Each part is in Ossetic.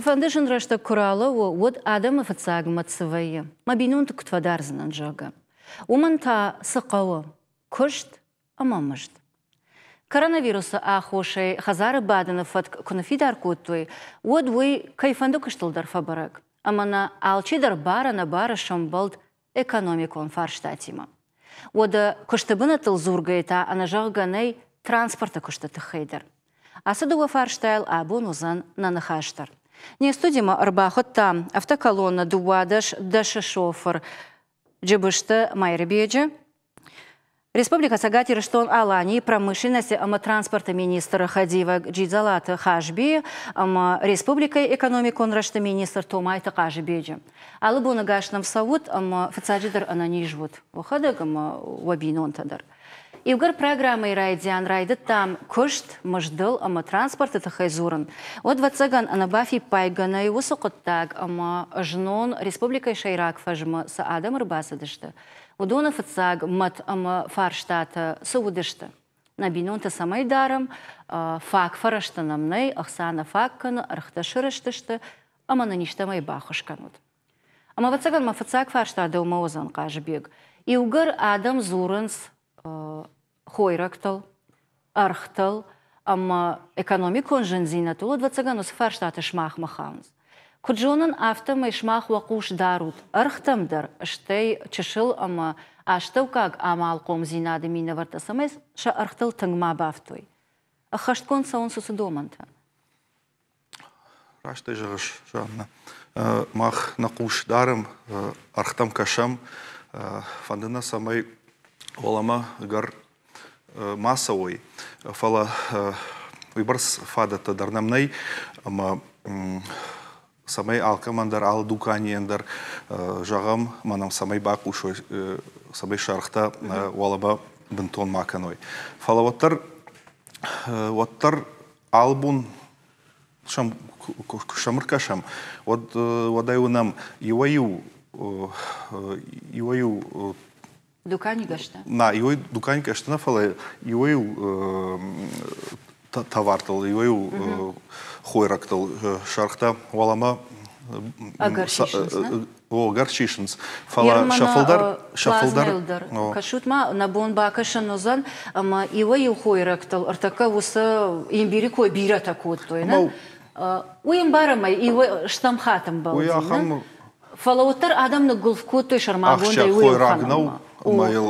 Цыфӕнды зын рӕстӕг куы ралӕууы, уӕд адӕмы фыццаг мӕт цы вӕййы, мӕ бинонты куыд фӕдардзынӕн, зӕгъгӕ. Уымӕн та цы хъӕуы? Куыст ӕмӕ мызд. Коронавирусы аххосӕй хӕдзары бадыны фӕтк куы ныффидар кодтой, уӕд уый кӕйфӕнды куыстыл дӕр фӕбӕрӕг. Ӕмӕ нӕ алчидӕр бар-ӕнӕбары сӕмбӕлд экономикон фарстатимӕ. Уӕдӕ куысты бынӕттыл дзургӕйӕ та ӕнӕзӕгъгӕ нӕй транспорты куысты тыххӕй дӕр. Ацы дыууӕ фарстайыл абон уыдзӕн нӕ ныхас дӕр. Не студимӕ ӕрбахуыдтам автоколоннӕ 12 дӕсы шофыр Джыбызты Майрбеджы, Республикӕ Цӕгат Ирыстон-Аланийы промышленности ӕмӕ транспорты министры хӕдивӕг Джидзӕлаты Хазбийы ӕмӕ республикӕйы экономикон рӕзты министр Томайты Хъазыбеджы. Алы боны гас нӕм цӕут ӕмӕ фыццаджыдӕр ӕнӕниз ут уӕхӕдӕг ӕмӕ уӕ бинонтӕ дӕр. Иугӕр программӕйы райдиан райдыдтам куыст, мыздыл ӕмӕ транспорты тыххӕй дзурын, уӕд, ӕвӕццӕгӕн, ӕнӕбафиппайгӕ нӕй уыцы хъуыддаг ӕмӕ знон республикӕйы сӕйраг фӕзмӕ цы адӕм ӕрбацыдысты, Уыдоны фыццаг мӕт ӕмӕ фарстатӕ цы уыдысты? Нӕ бинонты цӕмӕй дарӕм, фаг фӕрӕзтӕ нӕм нӕй, ӕхца нӕ фаг кӕны, ӕргътӕ сырӕзтысты ӕмӕ нын истӕмӕй баххуыс кӕнут. Ӕмӕ, ӕвӕццӕгӕн, мӕ фыццаг фарста дӕумӕ уыдзӕн, Хъазыбег. Иугӕр адӕм дзурынц хойрӕгтыл, ӕргътыл ӕмӕ экономикон зындзинӕдтыл, уӕд, ӕвӕццӕгӕн, уыцы фарстатӕ сымахмӕ хауынц. Куыд зонын, афтӕмӕй сымах уӕ хъус дарут ӕргътӕм дӕр, стӕй чысыл ӕмӕ астӕуккаг амалхъомдзинады минӕвӕрттӕ цӕмӕй сӕ ӕргътыл тынг ма бафтой. Ӕххӕстгонд цӕуынц уыцы домӕнтӕ? Раст ӕй зӕгъыс, Жаннӕ. Мах нӕ хъус дарӕм, ӕргътӕм кӕсӕм. Фӕнды нӕ, цӕмӕй уӕлӕмӕ ӕгӕр ма цӕуой, фӕлӕ уыйбӕрц фадӕттӕ дӕр нӕм нӕй, ӕмӕ цӕмӕй алкӕмӕн дӕр, алы дуканийӕн дӕр зӕгъӕм, мӕнӕм цӕмӕй бакусой, цӕмӕй сӕргътӕ уӕлӕмӕ бынтон ма кӕной. Фӕлӕ уӕддӕр, уӕддӕр алы бон сӕм куы сӕм ӕркӕсӕм, уӕд уӕдӕй уынӕм иуӕй-иу иуӕй-иу Дуканигӕстӕ? Нӕ, иуӕй дуканигӕстӕ нӕ, фӕлӕ иуӕй-иу товартыл, иуӕй-иу хойрӕгтыл сӕргътӕ уӕлӕмӕ Ӕгӕр сисынц, нӕ? О, ӕгӕр сисынц. Фӕлӕ сӕ фылдӕр, сӕ фылдӕр. Дӕр. Кӕсут ма, нӕ бон бакӕсын уыдзӕн, ӕмӕ иуӕй-иу хойрӕгтыл ӕртӕккӕ уыцы имбиры кой бирӕтӕ кодтой, нӕ? Уый ӕмбарӕм ӕй, иуӕй стӕм хатт ӕмбӕлди. Уый ахӕм Фӕлӕ уӕддӕр адӕм ныггуылф кодтой сӕрмагондӕй уый ӕлхӕнынмӕ. Ӕмӕ йыл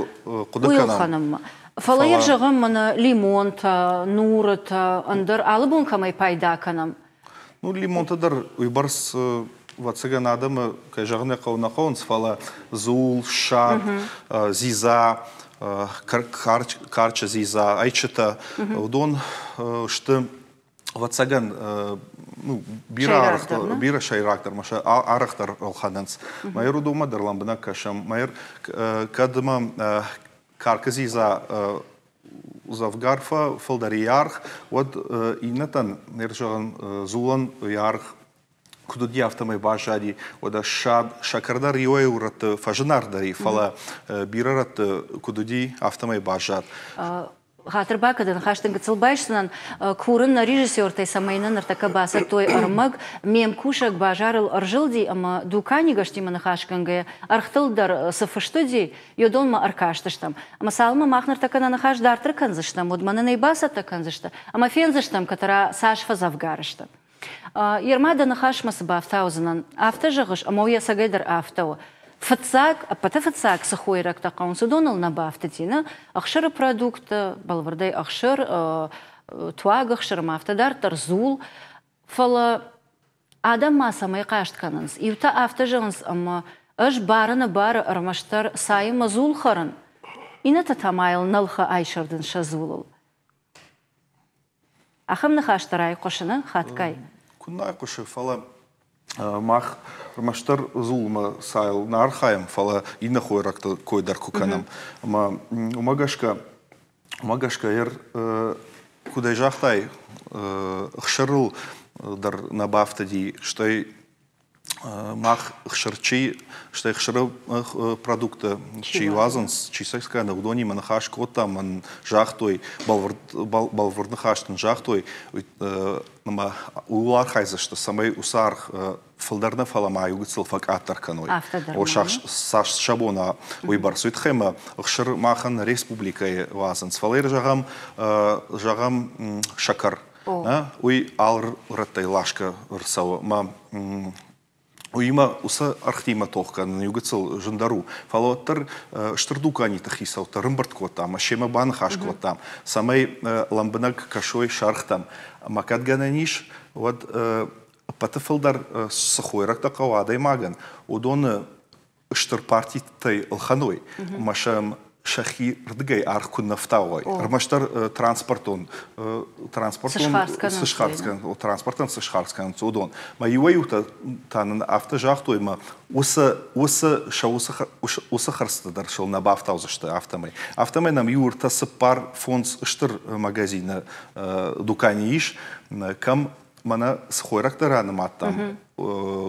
хъуыды кӕнӕм. Фӕлӕ йӕ зӕгъӕм, мӕнӕ лимонтӕ, нурытӕ, ӕндӕр алы бон кӕмӕй пайда кӕнӕм. Ну, лимонтӕ дӕр уыйбӕрц, ӕвӕццӕгӕн, адӕмы, кӕй зӕгъын ӕй хъӕуы, нӕ хъӕуынц, фӕлӕ дзул, ссад, дзидза, карчы дзидза, ӕйчытӕ, уыдон сты ӕвӕццӕгӕн, ну, бирӕ арӕхдӕр, бирӕ сӕйрагдӕр, ма сӕ арӕхдӕр ӕлхӕнынц. Мӕ уыдонмӕ дӕр лӕмбынӕг кӕсӕм. Мӕ кӕд ма каркы дзидза дзӕвгар фӕфылдӕр йӕ аргъ, уӕд иннӕтӕн, ныр зӕгъын, дзулӕн йӕ аргъ куыд уыди, афтӕмӕй баззади. Уӕдӕ ссад, сӕкӕр дӕр иуӕй-иу рӕтты фӕзынаргъдӕр и, фӕлӕ бирӕ рӕтты куыд уыди, афтӕмӕй баззад. Хатыр бакӕнын, ныхас дын гыццыл байсдзынӕн. Курын нӕ режиссертӕй, цӕмӕй нын ныртӕккӕ бацӕттой ӕрмӕг. Ме мкусӕг базарыл ӕрзылди ӕмӕ дуканигӕстимӕ ныхасгӕнгӕйӕ ӕргътыл дӕр цы фыст уыди, уыдонмӕ ӕркастыстӕм. Ӕмӕ цалынмӕ мах ныртӕккӕ нӕ ныхас дарддӕр кӕндзыстӕм, уӕдмӕ нын ӕй бацӕттӕ кӕндзысты ӕмӕ фендзыстӕм, кӕддӕра цас фӕдзӕвгар сты. Ерма, дӕ ныхасмӕ цы бафтаудзынӕн? Афтӕ зӕгъыс, ӕмӕ уый ӕцӕгӕйдӕр афтӕ у. Фыццаг, ӕппӕты фыццаг цы хойрӕгтӕ хъӕуынц, уыдоныл нӕ бафтыди, нӕ? Ӕхсыры продукттӕ, бӕлвырдӕй ӕхсыр, туаг ӕхсыр ӕмӕ афтӕ дарддӕр, дзул. Фӕлӕ адӕм ма цӕмӕй хъаст кӕнынц? Иутӕ афтӕ зӕгъынц, ӕмӕ ӕз барыны бары ӕрмӕстдӕр цайымӕ дзул хӕрын, иннӕтӕ та ма йыл нӕлхӕ айсӕрдынц сӕ дзулыл. Ахӕм ныхӕстӕ райхъуысыны хатгай. Куыннӕ айхъуысы, фӕлӕ мах ӕрмӕстдӕр дзулмӕ цайыл нӕ архайӕм, фӕлӕ иннӕ хойрӕгты кой дӕр куы кӕнӕм. Ӕмӕ уымӕ гӕсгӕ куыд ӕй загътай, ӕхсырыл дӕр нӕ бафтыди, стӕй Мах ӕхсыр чи, стӕй ӕхсыры продукттӕ чи уадзынц, чи сӕ кӕны, уыдонимӕ ныхас кодтам, мӕн загътой, бӕлвырд ныхас нын загътой, ӕмӕ ууыл архайдзысты, цӕмӕй уыцы аргъ фылдӕр нӕ, фӕлӕ ма иу гыццыл фӕкъаддӕр кӕной. О, цас сӕ бон уыйбӕрц. Уый тыххӕй ма ӕхсыр махӕн республикӕйы уадзынц. Фӕлӕ зӕгъӕм, зӕгъӕм, сӕкӕр. Уый алы рӕттӕй ласгӕ рцӕуы. Мӕ уыимӕ уыцы ӕргътимӕ тох кӕнын иу гыццыл зындӕр у. Фӕлӕ уӕддӕр стыр дуканиты хицӕуттӕ ӕрӕмбырд кодтам ӕмӕ семӕ баныхас кодтам, цӕмӕй лӕмбынӕг кӕсой сӕргътӕм. Ӕмӕ кӕд гӕнӕн ис, уӕд ӕппӕты фылдӕр цы хойрӕгтӕ хъӕуы адӕймагӕн, уыдоны стыр партитӕй ӕлхӕной ӕмӕ сӕм сӕхи рдыгӕй аргъ куы нӕ фтауой. Ӕрмӕстдӕр транспортон транспортон цы схардз кӕнынц, транспортӕн цы схардз кӕнынц, уыдон. Мӕ иуӕй-иутӕ та нын афтӕ загътой, мӕ уыцы уыцы сӕ уыцы уыцы хӕрдзты дӕр сыл нӕ бафтаудзысты афтӕмӕй. Афтӕмӕй нӕм иу ӕртӕ цыппар фондз стыр магазины дукани ис, кӕм мӕнӕ цы хойрӕгтӕ ранымадтам,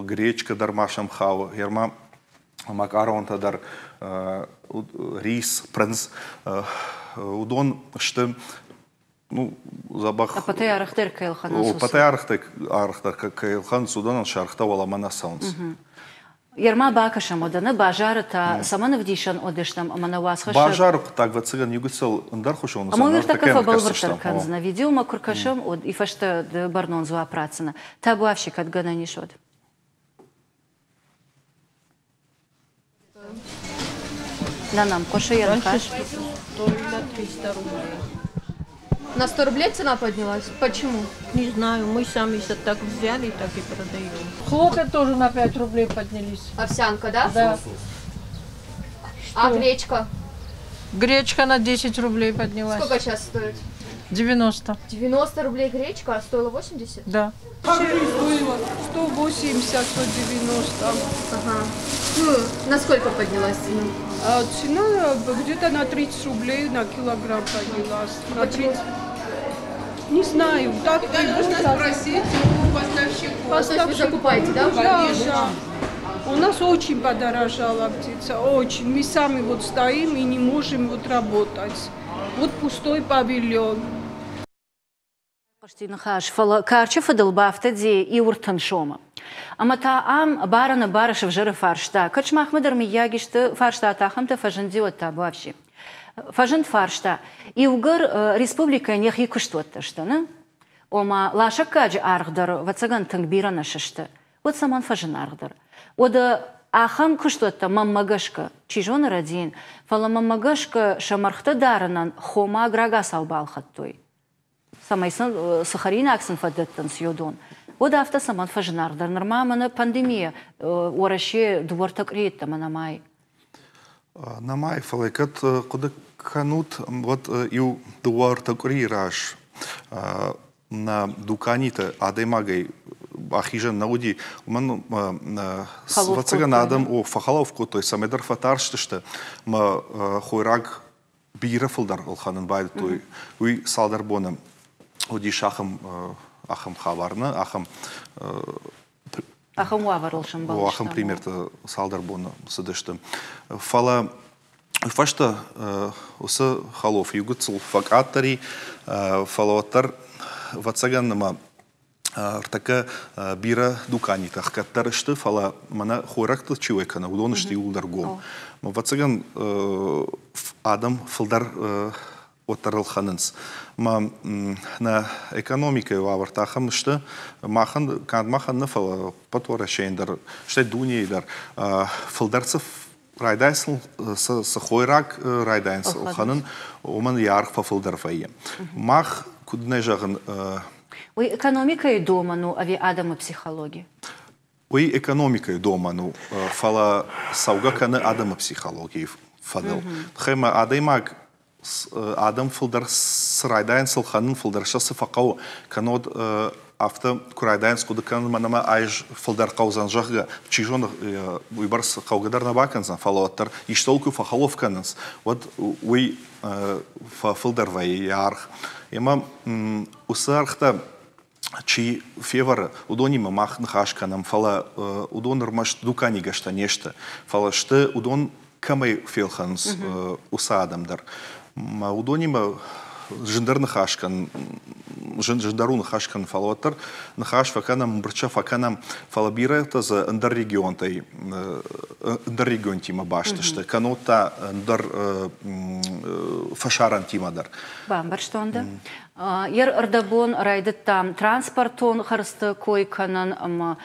гречка дӕр ма сӕм хауы, ӕрма макаронтӕ дӕр, рис, прынз, уыдон сты ну, дзӕбӕх. Ӕппӕтӕй арӕхдӕр кӕй ӕлхӕнынц. Ӕппӕтӕй арӕхдӕр кӕй ӕлхӕнынц, уыдонӕн сӕ ӕргътӕ уӕлӕмӕ нӕ цӕуынц. Ерма бакӕсӕм уӕдӕ нӕ базары та цӕмӕн ӕвдисӕн уыдыстӕм ӕмӕ нӕ уацхӕссӕг. Базары хъуыддаг ӕвӕццӕгӕн иугыццыл ӕндӕрхуызон уыдзӕн. Ӕмӕ ныртӕккӕ фӕбӕлвырддӕр кӕндзынӕ. Видеомӕ куы ркӕсӕм, уӕд и фӕстӕ ды бӕрнон дзуапп ратдзынӕ. Табуафси кӕд гӕнӕн ис, уӕд. Нӕ нӕм хъуысы йӕ ныхас. На 100 рублей цена поднялась? Почему? Не знаю, мы сами так взяли, так и продаем. Хлопья тоже на 5 рублей поднялись. Овсянка, да? Да. А гречка? Гречка на 10 рублей поднялась. Сколько сейчас стоит? 90. 90 рублей гречка, а стоила 80? Да. Стоила 180, 190. Ага. Ну, на сколько поднялась цена? А цена где-то на 30 рублей на килограмм поднялась. На Почему? 30. Не знаю, так Это нужно спросить у поставщиков. То есть вы закупаете, да? Да, да. У нас очень подорожала птица, очень. Мы сами вот стоим и не можем вот работать. Вот пустой павильон. Хъуысти ныхас, фӕлӕ карчы фыдыл бафтыди иу ӕртын сомы. Ӕмӕ та ам бар-ӕнӕбары сывзӕры фарста, кӕд сымахмӕ дӕр мыййаг исты фарстатӕ ахӕмтӕ фӕзынди, уӕд та вообще. Фӕзынд фарста, иугӕр республикӕйӕн йӕхи куыстуӕттӕ сты, нӕ? Ома, ласӕггаджы аргъ дӕр, ӕвӕццӕгӕн, тынг бирӕ нӕ сысты. Уӕд цӕмӕн фӕзынаргъдӕр? Уӕдӕ ахӕм куыстуӕттӕ мӕнмӕ гӕсгӕ, чи зоны рӕдийын, фӕлӕ мӕнмӕ гӕсгӕ сӕ мӕргътӕ дарынӕн хомаг рагацау балхӕдтой. Цӕмӕй сын цы хӕринаг сын фӕдӕттынц, уыдон. Уӕд афтӕ цӕмӕн фӕзынаргъдӕр? Нырма мӕнӕ пандемия Уӕрӕсе дыууӕртӕ къуыри йеддӕмӕ нӕмайы. Нӕмайы, фӕлӕ кӕд хъуыды кӕнут, уӕд иу дыууӕ-ӕртӕ къуырийы раз нӕ дуканиты адӕймагӕй ахизӕн нӕ уыди, уымӕн ӕвӕццӕгӕн адӕм о, фӕхӕлоф кодтой, цӕмӕйдӕр фӕтарстысты ӕмӕ хойраг бирӕ фылдӕр ӕлхӕнын байдыдтой. Уый цалдӕр боны уыдис ахӕм ахӕм хабар, нӕ ахӕм Ахӕм уавӕрыл сӕмбӕлдыстӕм. Ахӕм примертӕ цалдӕр боны цыдысты. Фӕлӕ фӕстӕ уыцы хӕлоф иу гыццыл фӕкъаддӕр и, фӕлӕ уӕддӕр ӕвӕццӕгӕн ӕмӕ ӕртӕккӕ бирӕ дуканитӕ ӕхгӕддӕр сты, фӕлӕ мӕнӕ хойрӕгтыл чи уӕй кӕны, уыдон сты иууылдӕр гом. Ӕвӕццӕгӕн адӕм фылдӕр уӕддӕр ӕлхӕнынц. Мӕ нӕ экономикӕйы уавӕртӕ ахӕм сты, махӕн, канд махӕн нӕ, фӕлӕ ӕппӕт Уӕрӕсейӕн дӕр, стӕй дунейы дӕр фылдӕр цы райдайынц цы хойраг райдайынц ӕлхӕнын, уымӕн йӕ аргъ фӕфылдӕр вӕййы. Мах, куыд нӕ зӕгъын... Уый экономикӕйы домӕн у ӕви адӕмы психологи? Уый экономикӕйы домӕн у, фӕлӕ цӕугӕ кӕны адӕмы психологийы фӕдыл. Тыххӕй адӕймаг адӕм фылдӕр цы райдайынц ӕлхӕнын, фылдӕр сӕ цы фӕхъӕуы, кӕннод афтӕ куы райдайынц хъуыды кӕнын, мӕнӕ мӕ ӕз фылдӕр хъӕудзӕн, зӕгъгӕ, чи зоны, уыйбӕрц хъӕугӕ дӕр нӕ бакӕндзӕн, фӕлӕ уӕддӕр истӕуыл куы фӕхӕлоф кӕнынц, уӕд уый фӕфылдӕр вӕййы йӕ аргъ. Ӕмӕ уыцы ӕргътӕ Чи февӕры, уыдонимӕ мах ныхас кӕнӕм, фӕлӕ уыдон ӕрмӕст дуканигӕстӕ не сты, фӕлӕ сты, уыдон кӕмӕй фелхӕнынц, уыцы адӕм дӕр. Уыдонимӕ зындӕр ныхас кӕнын, зындӕр у ныхас кӕнын, фӕлӕ уӕддӕр ныхас фӕкӕнӕм, ӕмбырдтӕ фӕкӕнӕм, фӕлӕ бирӕтӕ дзы ӕндӕр регионтӕй, ӕндӕр регионтимӕ баст сты, кӕннод та ӕндӕр фӕсарӕнтимӕ дӕр. Бамбӕрстон дӕ. Йе рдӕбон райдыдтам транспортон хӕрдзты кой кӕнын ӕмӕ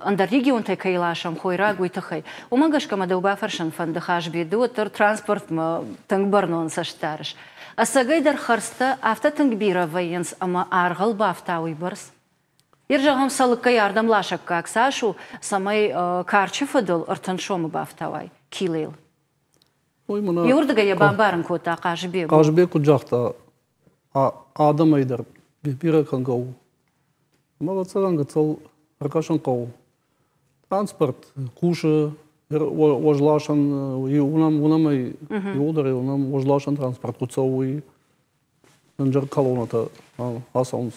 ӕндӕр регионтӕй кӕй ласӕм хойраг, уый тыххӕй. Уымӕ гӕсгӕ мӕ дӕу бафӕрсын фӕнды, Хазби, ды уӕддӕр транспортмӕ тынг бӕрнон цӕст дарыс. Ӕцӕгӕйдӕр хӕрдзтӕ афтӕ тынг бирӕ вӕййынц ӕмӕ аргъыл бафта уыйбӕрц? Йер зӕгъӕм, Цӕлыккӕй ардӕм ласӕггаг цас у, цӕмӕй карчы фыдыл 30 сомы бафтауай килойыл? Иуырдыгӕй йӕ бамбарын кодта Хъазыбег. Хъазыбег куыд загъта, адӕмӕй дӕр бирӕ кӕнгӕ у. Ӕмӕ ӕвӕццӕгӕн гыццыл ӕркӕсын хъӕуы. Транспорт кусы, уӕзласӕн, уынӕм, уынӕм ӕй, иууылдӕр ӕй уынӕм, уӕзласӕн транспорт куыд цӕуы, уый. Ӕндӕр колоннӕтӕ ацӕуынц.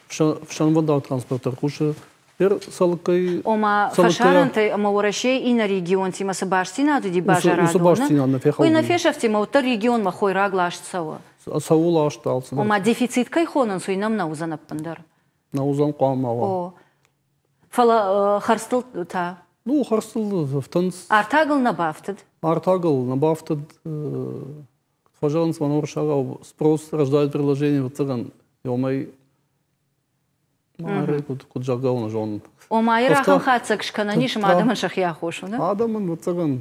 Ӕфсӕнвӕндаг транспорт дӕр кусы. Цӕлыккӕй Ома фӕсарӕнтӕй ӕмӕ Уӕрӕсейы иннӕ регионтимӕ цы бастдзинад уыди базарадон, уыцы бастдзинад нӕ фехӕлди. Уый нӕ фесӕфти, ӕмӕ уӕддӕр регионмӕ хойраг ласт цӕуы. Цӕуы ласт алцыдӕр. Ома дефицит кӕй хонынц, уый нӕм нӕ уыдзӕн ӕппындӕр. Нӕ уыдзӕн хъуамӕ уа. О. Фӕлӕ хӕрдзтыл та? Ну, хӕрдзтыл ӕфтынц. Артагыл нӕ бафтыд? Артагыл нӕ бафтыд. Фӕзӕгъынц мӕн уырыссагау спрос рождает предложение, ӕвӕццӕгӕн, уымӕй куыд зӕгъгӕ, уын зонын. Ома, йӕ ахӕм хатдзӕг скӕнӕн ис, ӕмӕ адӕмӕн сӕхи аххос у, нӕ? Адӕмӕн, ӕвӕццӕгӕн,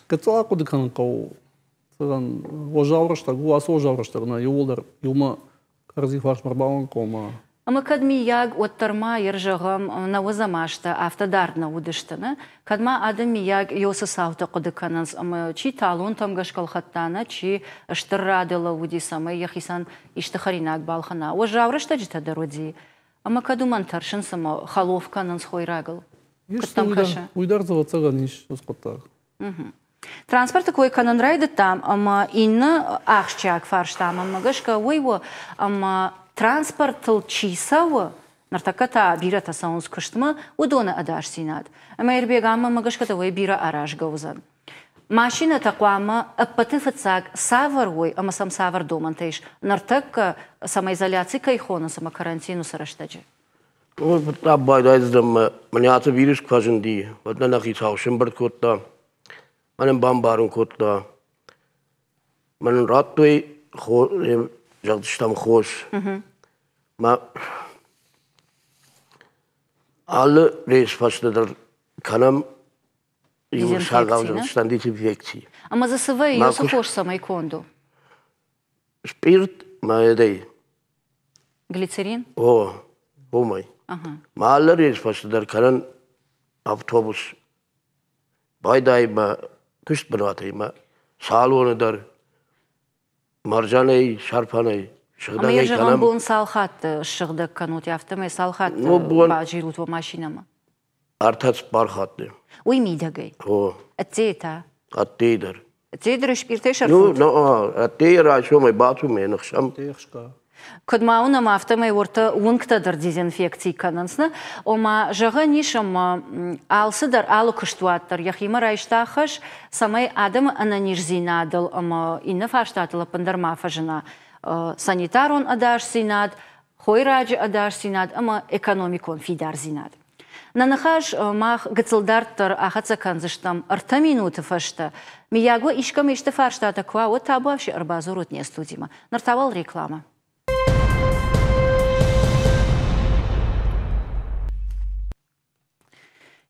гыццыл ахъуыды кӕнын хъӕуы. Ӕвӕццӕгӕн, уӕззау рӕстӕг у, ацы уӕззау рӕстӕг нӕ иууылдӕр иумӕ кӕрӕдзи фарсмӕ ӕрбауӕн хъӕуы ӕмӕ Ӕмӕ кӕд миййаг, уӕддӕр ма, йер зӕгъӕм, нӕуӕдзӕм азтӕ афтӕ дард нӕ уыдысты, нӕ? Кӕд ма адӕм миййаг ёсы цаутӕ хъуыды кӕнынц, ӕмӕ чи талонтӕм гӕсгӕ ӕлхӕдта, нӕ, чи стыр рады лӕууыди, цӕмӕй йӕхицӕн исты хӕринаг балхӕна. Уӕззау рӕстӕджытӕ дӕр уыди. Ӕмӕ кӕд уымӕн тӕрсынц ӕмӕ хӕлоф кӕнынц хойрагыл? Куыд дӕм кӕсы? Уый дӕр дзы ӕвӕццӕгӕн ис уыцы хъуыддаг. Транспорты кой кӕнын райдыдтам, ӕмӕ иннӕ ахсджиаг фарста мӕнмӕ гӕсгӕ уый у, ӕмӕ транспортыл чи цӕуы, ныртӕккӕ та бирӕтӕ цӕуынц куыстмӕ, уыдоны ӕдасдзинад. Ӕмӕ Ирбег, ам мӕнмӕ гӕсгӕ дӕуӕй бирӕ аразгӕ уыдзӕн. Машинӕтӕ хъуамӕ ӕппӕты фыццаг цавӕр уой ӕмӕ сӕм цавӕр домӕнтӕ ис ныртӕккӕ, самоизоляци кӕй хонынц ӕмӕ карантин уыцы рӕстӕджы? Фыццаг байдайдзӕн мӕнӕ ацы вирус куы фӕзынди, уӕд нӕ нӕ хицау сӕмбырд кодта, мӕнӕн бамбарын кодта. Мӕнӕн радтой, зӕгъдзыстӕм, хос. Мӕ алы рейс фӕстӕ дӕр кӕнӕм Дезинфекци, дезинфекци. Ӕмӕ дзы цы вӕййы, уыцы хос цӕмӕй конд у? Спъирт мӕ едӕй. Глицерин? О, уымӕй. Мӕ алы рейс фӕстӕ дӕр кӕнӕн автобус. Байдайы мӕ куыстбынатӕй мӕ салоны дӕр, марджанӕй, сӕрфӕнӕй сыгъдӕгӕй кӕнӕм. Ӕмӕ бон цал хатты ссыгъдӕг кӕнут, афтӕмӕй цал хатты базилут уӕ машинӕмӕ? Ӕртӕ-цыппар хатты. Уый мидӕгӕй? О. Ӕддейы та? Ӕддейы дӕр. Ӕддейы дӕр спъиртӕй сӕрфут? Ну, ӕддейы райсомӕй бацу ме ныхсӕм. Куыд ма уынӕм, афтӕмӕй уӕртӕ уынгтӕ дӕр дезинфекци кӕнынц, нӕ? Ома, зӕгъӕн ис, ӕмӕ алцыдӕр, алы куыстуат дӕр йӕхимӕ райста хӕс, цӕмӕй адӕмы ӕнӕниздзинадыл ӕмӕ иннӕ фарстатыл ӕппындӕр ма фӕзына санитарон ӕдасдзинад, хойраджы ӕдасдзинад ӕмӕ экономикон фидардзинад. Нӕ ныхас мах гыццыл дарддӕр ахӕццӕ кӕндзыстӕм ӕртӕ минуты фӕстӕ. Миййаг уӕ искӕмӕ исты фарстатӕ куы уа, уӕд табуафси ӕрбадзурут не студимӕ. Ныр та уал рекламӕ.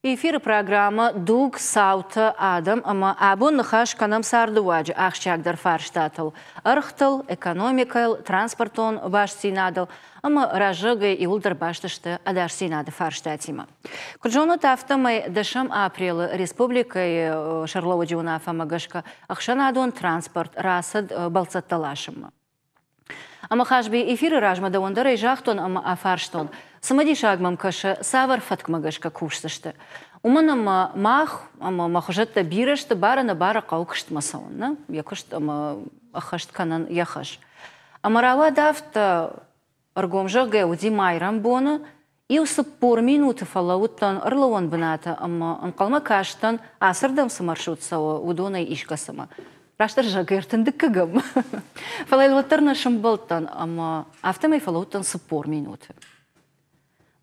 Эфиры программӕ «Дуг, цаутӕ, адӕм» ӕмӕ абон ныхас кӕнӕм цардыуаджы ахсджиагдӕр фарстатыл, ӕргътыл, экономикӕйыл, транспортон бастдзинадыл ӕмӕ раззагӕй иуылдӕр баст сты ӕдасдзинады фарстатимӕ. Куыд зонут, афтӕмӕй 10 апрелы республикӕйы сӕргълӕууӕджы уынаффӕмӕ гӕсгӕ ӕхсӕнадон транспорт рацыд бӕлццӕттӕ ласынмӕ. Ӕмӕ Хазби, эфиры размӕ дӕуӕн дӕр ӕй загътон ӕмӕ афарстон, цымыдисаг мӕм кӕсы, цавӕр фӕткмӕ гӕсгӕ кусдзысты. Уымӕн ӕмӕ мах ӕмӕ мӕ хуызӕттӕ бирӕ сты, бар-ӕнӕбары хъӕуы куыстмӕ цӕуын, нӕ? Йӕ куыст ӕмӕ ӕххӕст кӕнын йӕ хӕс. Ӕмӕ рауад афтӕ, Ӕргом зӕгъгӕ, уыди майрӕмбоны, иу 40 минуты фӕлӕууыдтӕн ӕрлӕууӕн бынаты ӕмӕ ӕнхъӕлмӕ кастӕн, ацырдӕм цы маршрут цӕуы, уыдонӕй искӕцымӕ. Растдӕр зӕгъгӕ, ӕртындыккӕгӕм. Фӕлӕ йыл уӕддӕр нӕ сӕмбӕлдтӕн ӕмӕ афтӕмӕй фӕлӕууыдтӕн 40 минуты.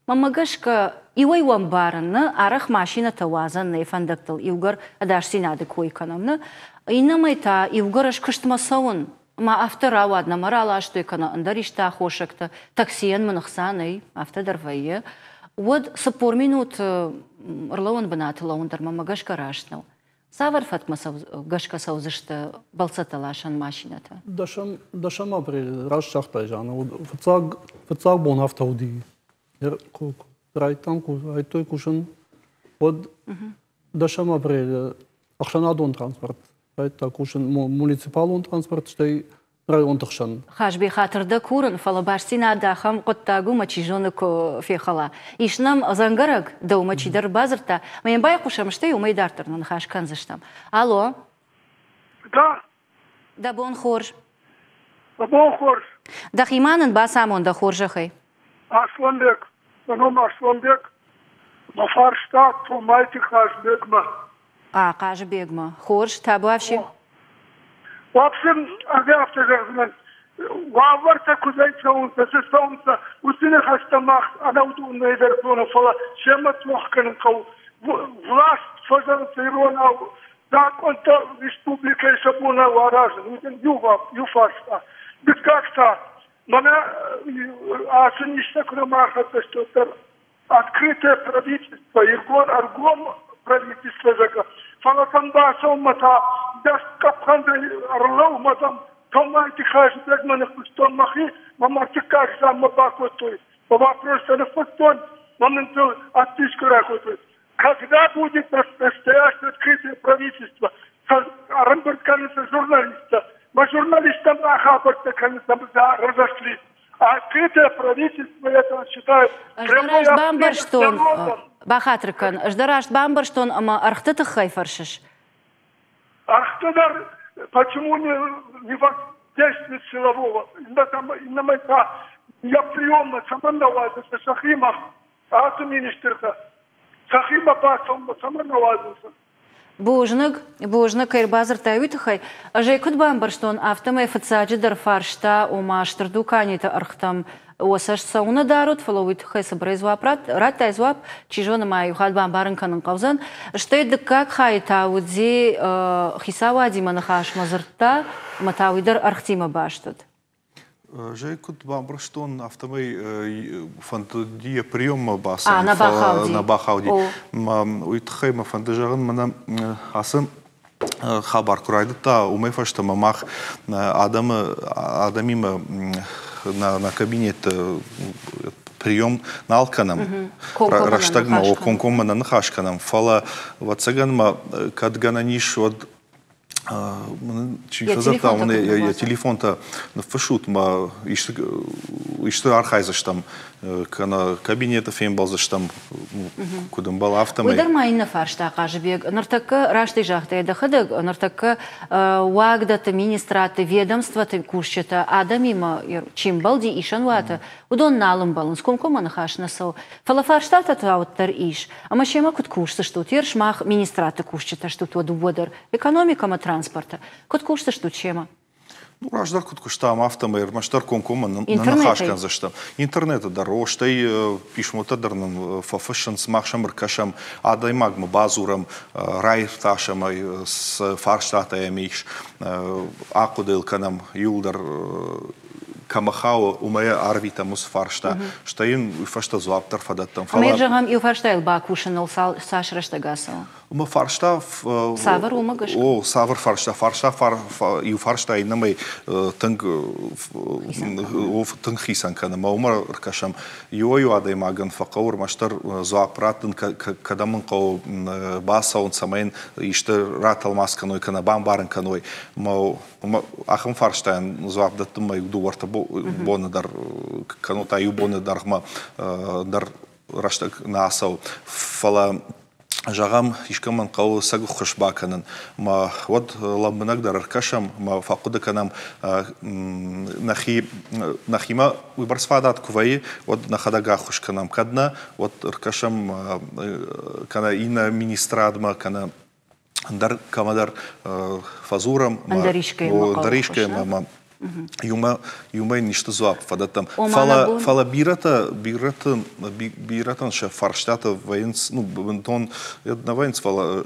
Мӕнмӕ гӕсгӕ, иуӕй уӕ ӕмбарын, нӕ арӕх машинӕтӕ уадзӕн нӕй фӕндӕгтыл, иугӕр ӕдасдзинады кой кӕнӕм, нӕ. Иннӕмӕй та иугӕр ӕз куыстмӕ цӕуын, ӕмӕ афтӕ рауад, нӕ мӕ раластой кӕнӕ ӕндӕр исты аххосӕгтӕ, таксийӕн мын ӕхца нӕй, афтӕ дӕр вӕййы, уӕд 40 минуты ӕрлӕууӕн бынаты лӕууын дӕр мӕнмӕ гӕсгӕ раст нӕу. Цавӕр фӕткмӕ гӕсгӕ цӕудзысты бӕлццӕттӕ ласӕн машинӕтӕ? Дӕсӕм апрелы раст загътай, Жанна, фыццаг, фыццаг бон афтӕ уыди. Райдтам, райдтой кусын, уӕд дӕсӕм апрелы ӕхсӕнадон транспорт райдта кусын, муниципалон транспорт, стӕй районты хсӕн. Хазби, хатыр дӕ курын, фӕлӕ бастдзинад ахӕм хъуыддаг у, мӕ чи зоны, куы фехӕла. Ис нӕм дзӕнгӕрӕг, дӕумӕ чидӕр бадзырдта, мӕ йӕм байхъусӕм, стӕй уымӕй дарддӕр нӕ ныхас кӕндзыстӕм. Алло. Да. Дӕ бон хорз. Дӕ бон хорз. Дӕхимӕ нын бацамон дӕ хорзӕхӕй. Асланбег, мӕ ном Асланбег. Мӕ фарста Томайты Хазбегмӕ. А, Хъазыбегмӕ. Хорз, табуафси. Вообще, ӕз афтӕ зӕгъдзынӕн, уавӕртӕ куыдӕй цӕуынц, цы цӕуынц, уыцы ныхӕстӕ мах ӕнӕуыдонӕй дӕр зонӕм, фӕлӕ семӕ тох кӕнын хъӕуы. Власть фӕзӕгъынц иронау, закъонтӕ республикӕйы сӕ бонау аразын, уыдон иу фарста. Дыккаг та, мӕнӕ ацы низтӕ куы нӕма ӕрхӕццӕ сты, уӕддӕр открытое правительство, ӕргом правительство, зӕгъгӕ. Фӕлӕ сӕм бацӕуынмӕ та дӕс къӕпхӕнӕй ӕрлӕумӕ дӕм Томайты Хазбегмӕ ныффыстон мӕхи, мӕ ӕртыккаг заммӕ бакодтой. По вопросу ныффыстон, мӕ мын дзы отписку ракодтой. Когда будет настоящее открытое правительство? Ӕрӕмбырд кӕнынц журналисттӕ. Мӕ журналисттӕм ахабӕрттӕ кӕнынц, разошли. Открытое правительство, это считаю, Ӕз дӕ раст бамбӕрстон, бахатыр кӕн, ӕз дӕ раст бамбӕрстон ӕмӕ ӕргъты тыххӕй фӕрсыс? Ӕргъты дӕр почему не, не воздействует силового? Иннӕмӕй та йӕ приеммӕ цӕмӕннӕ уадзынц сӕхимӕ ацы министртӕ? Сӕхимӕ бацӕуынмӕ цӕмӕннӕ уадзынц? Бузныг, бузныг, кӕй ӕрбадзырдтай, уый тыххӕй. Ӕз ӕй куыд бамбӕрстон, афтӕмӕй фыццаджыдӕр фарста, ома стыр дуканиты ӕргътӕм уӕ цӕст цӕуылнӕ дарут, фӕлӕ уый тыххӕй цыбырӕй дзуапп радтай дзуапп, чи зоны ма иу хатт бамбарын кӕнын хъӕудзӕн. Стӕй дыккаг хайы та уыди хицауадимӕ ныхасмӕ дзырдта, ӕмӕ та уый дӕр ӕргътимӕ баст уыд. Ӕз куыд бамбӕрстон, афтӕмӕй фӕндыди йӕ приеммӕ бацӕуын, фӕлӕ нӕ бахауди. Уый тыххӕй мӕ фӕнды зӕгъын, мӕнӕ ацы хабар куы райдыдта, уымӕй фӕстӕмӕ мах адӕмы адӕмимӕ нӕ кабинетты прием нал кӕнӕм, рӕстӕгмӕ комкоммӕ нӕ ныхас кӕнӕм, фӕлӕ, ӕвӕццӕгӕн ма кӕд гӕнӕн ис, уӕд чи фӕдзырдта, уын йӕ телефонтӕ ныффыссут мӕ исты архайдзыстӕм, кӕнӕ кабинеты фембӕлдзыстӕм, куыд ӕмбӕлы, афтӕмӕй. Уый дӕр ма иннӕ фарста, Хъазыбег. Ныртӕккӕ, растӕй загътай дӕхӕдӕг, ныртӕккӕ уагдӕтты, министрадты, ведомствоты кусджытӕ адӕмимӕ чи мбӕлди исӕнуаты, уыдон нал ӕмбӕлынц, комкоммӕ ныхас нӕ цӕуы. Фӕлӕ фарстатӕ та уӕддӕр ис. Ӕмӕ семӕ куыд кусдзыстут? Ер сымах министрадты кусджытӕ стут уӕ дыууӕ дӕр, экономикӕ ӕмӕ транспорты. Куыд кусдзыстут семӕ? Ну, раздӕр куыд куыстам, афтӕмӕй ӕрмӕстдӕр комкоммӕ нӕ ныхас кӕндзыстӕм. Интернеты дӕр, о, стӕй писмотӕ дӕр нын фӕфыссынц, мах сӕм ӕркӕсӕм, адӕймагмӕ бадзурӕм, раиртасӕм ӕй, цы фарстатӕ йӕм ис, ахъуыды йыл кӕнӕм, иууылдӕр кӕмӕ хауы, уымӕй арвитӕм уыцы фарста, стӕй йын уый фӕстӕ дзуапп дӕр фӕдӕттӕм. Ӕмӕ зӕгъӕм, иу фарстайыл бакусыныл цас рӕстӕг ацӕуы? Уымӕ фарста... Цавӕр уымӕ гӕсгӕ? О, цавӕр фарста? Фарста иу фарста иннӕмӕй тынг тынг хицӕн кӕны. Мӕ уымӕ ӕркӕсӕм. Иуӕй-иу адӕймагӕн фӕхъӕуы ӕрмӕстдӕр дзуапп раттын, кӕдӕм ын хъӕуы бацӕуын, цӕмӕй йын исты ратӕлмац кӕной кӕнӕ бамбарын кӕной. Ахӕм фарстайӕн дзуапп дӕттынмӕ иу дыууӕ-ӕртӕ боны дӕр, кӕнӕ та иу боны дӕргъмӕ дӕр рӕстӕг нӕ ацӕуы. Фӕлӕ Зӕгъӕм, искӕмӕн хъӕуы цӕг ӕххуыс бакӕнын, ӕмӕ уӕд лӕмбынӕгдӕр ӕркӕсӕм ӕмӕ фӕхъуыды кӕнӕм, нӕхи, нӕхимӕ уыйбӕрц фадат куы вӕййы, уӕд нӕхӕдӕг ӕххуыс кӕнӕм. Кӕд нӕ, уӕд ӕркӕсӕм кӕнӕ иннӕ министрадмӕ, кӕнӕ ӕндӕр кӕмӕдӕр фӕдзурӕм. Ӕндӕр искӕимӕ. Ӕндӕр искӕимӕ ӕмӕ иумӕ, иумӕ йын исты дзуапп фӕдӕттӕм. Фӕлӕ, фӕлӕ бирӕтӕ, бирӕты, бирӕтӕн сӕ фарстатӕ вӕййынц, ну, бынтон нӕ вӕййынц, фӕлӕ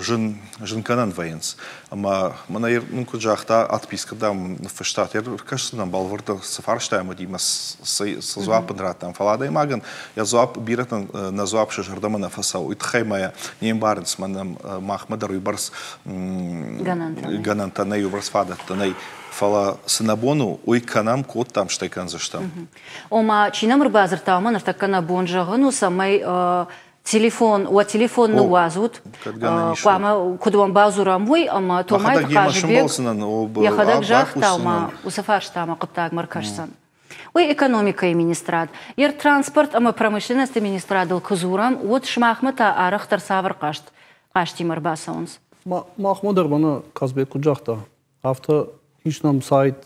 зын, зын кӕнӕн вӕййынц. Ӕмӕ мӕнӕ нын куыд загъта, отписка, дам, ныффыстат, ӕркӕсдзынӕн бӕлвырддӕр цы фарстайӕм уыди ӕмӕ цы дзуапп ын радтам. Фӕлӕ адӕймагӕн йӕ дзуапп, бирӕтӕн нӕ дзуапп сӕ зӕрдӕмӕ нӕ фӕцӕуы. Уый тыххӕй ма йӕ не мбарынц, мӕнӕ махмӕ дӕр уыйбӕрц гӕнӕнтӕ нӕй, уыйбӕрц фадӕттӕ нӕй. Фӕлӕ цы нӕ бон у, уый кӕнӕм, кодтам, стӕй кӕндзыстӕм. Ома, чи нӕм ӕрбадзырдта, уымӕ ныртӕккӕ нӕ бон зӕгъын у, цӕмӕй телефон, уӕ телефон ныууадзут, хъуамӕ куыд уӕм бадзурӕм, уый, ӕмӕ Томайты Хъазыбег йӕхӕдӕг загъта, ома уыцы фарстамӕ хъуыддагмӕ ӕркӕсдзӕн. Уый экономикӕйы министрад, йӕ транспорт ӕмӕ промышленносты министрадыл куы дзурӕм, уӕд сымахмӕ та арӕхдӕр цавӕр хъаст хъастимӕ ӕрбацӕуынц? Махмӕ дӕр мӕнӕ Казбек куыд загъта, афтӕ ис нӕм сайт,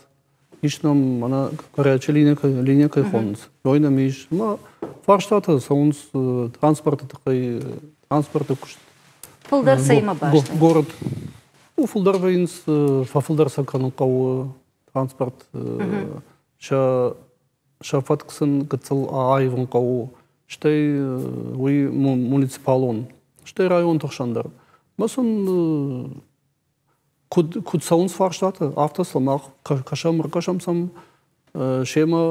ис нӕм мӕнӕ горячая линия кӕй хонынц, уый нӕм ис. Ӕмӕ фарстатӕ цӕуынц транспорты тыххӕй, транспорты куыст. Фылдӕр цӕимӕ баст? Город. Ну, фылдӕр вӕййынц, фӕфылдӕр сӕ кӕнын хъӕуы транспорт, сӕ сӕ фӕтк сын гыццыл аивын хъӕуы, стӕй уый муниципалон, стӕй районты хсӕн дӕр. Мӕ сын куыд, куыд цӕуынц фарстатӕ, афтӕ сӕ мах кӕсӕм, ӕркӕсӕм сӕм, семӕ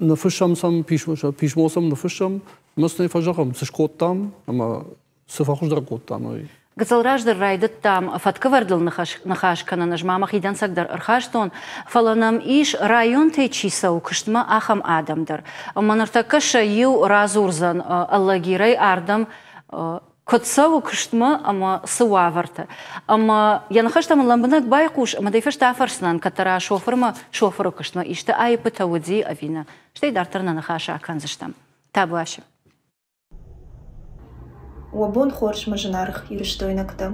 ныффыссӕм сӕм писмо сӕм ныффыссӕм, ӕмӕ сын ӕй фӕзӕгъӕм, цы скодтам ӕмӕ цы фӕхуыздӕр кодтам, уый. Гыццыл раздӕр райдыдтам фӕткӕвӕрдыл ныхас кӕнын, ӕз ма мӕхи дӕнцӕг дӕр ӕрхастон, фӕлӕ нӕм ис, районтӕй чи цӕуы куыстмӕ, ахӕм адӕм дӕр. Ӕмӕ ныртӕккӕ сӕ иу радзурдзӕн Алагирӕй ардӕм куыд цӕуы куыстмӕ ӕмӕ цы уавӕрты. Ӕмӕ йӕ ныхӕстӕм ын лӕмбынӕг байхъус ӕмӕ дӕ фӕстӕ афӕрсдзынӕн, кӕддӕра шофырмӕ шофыры куыстмӕ исты аиппытӕ уыди ӕви нӕ. Стӕй дарддӕр нӕ ныхас акӕндзыстӕм. Табуафси. Уӕ бон хорз, мӕ зынаргъ ирыстойнӕгтӕ!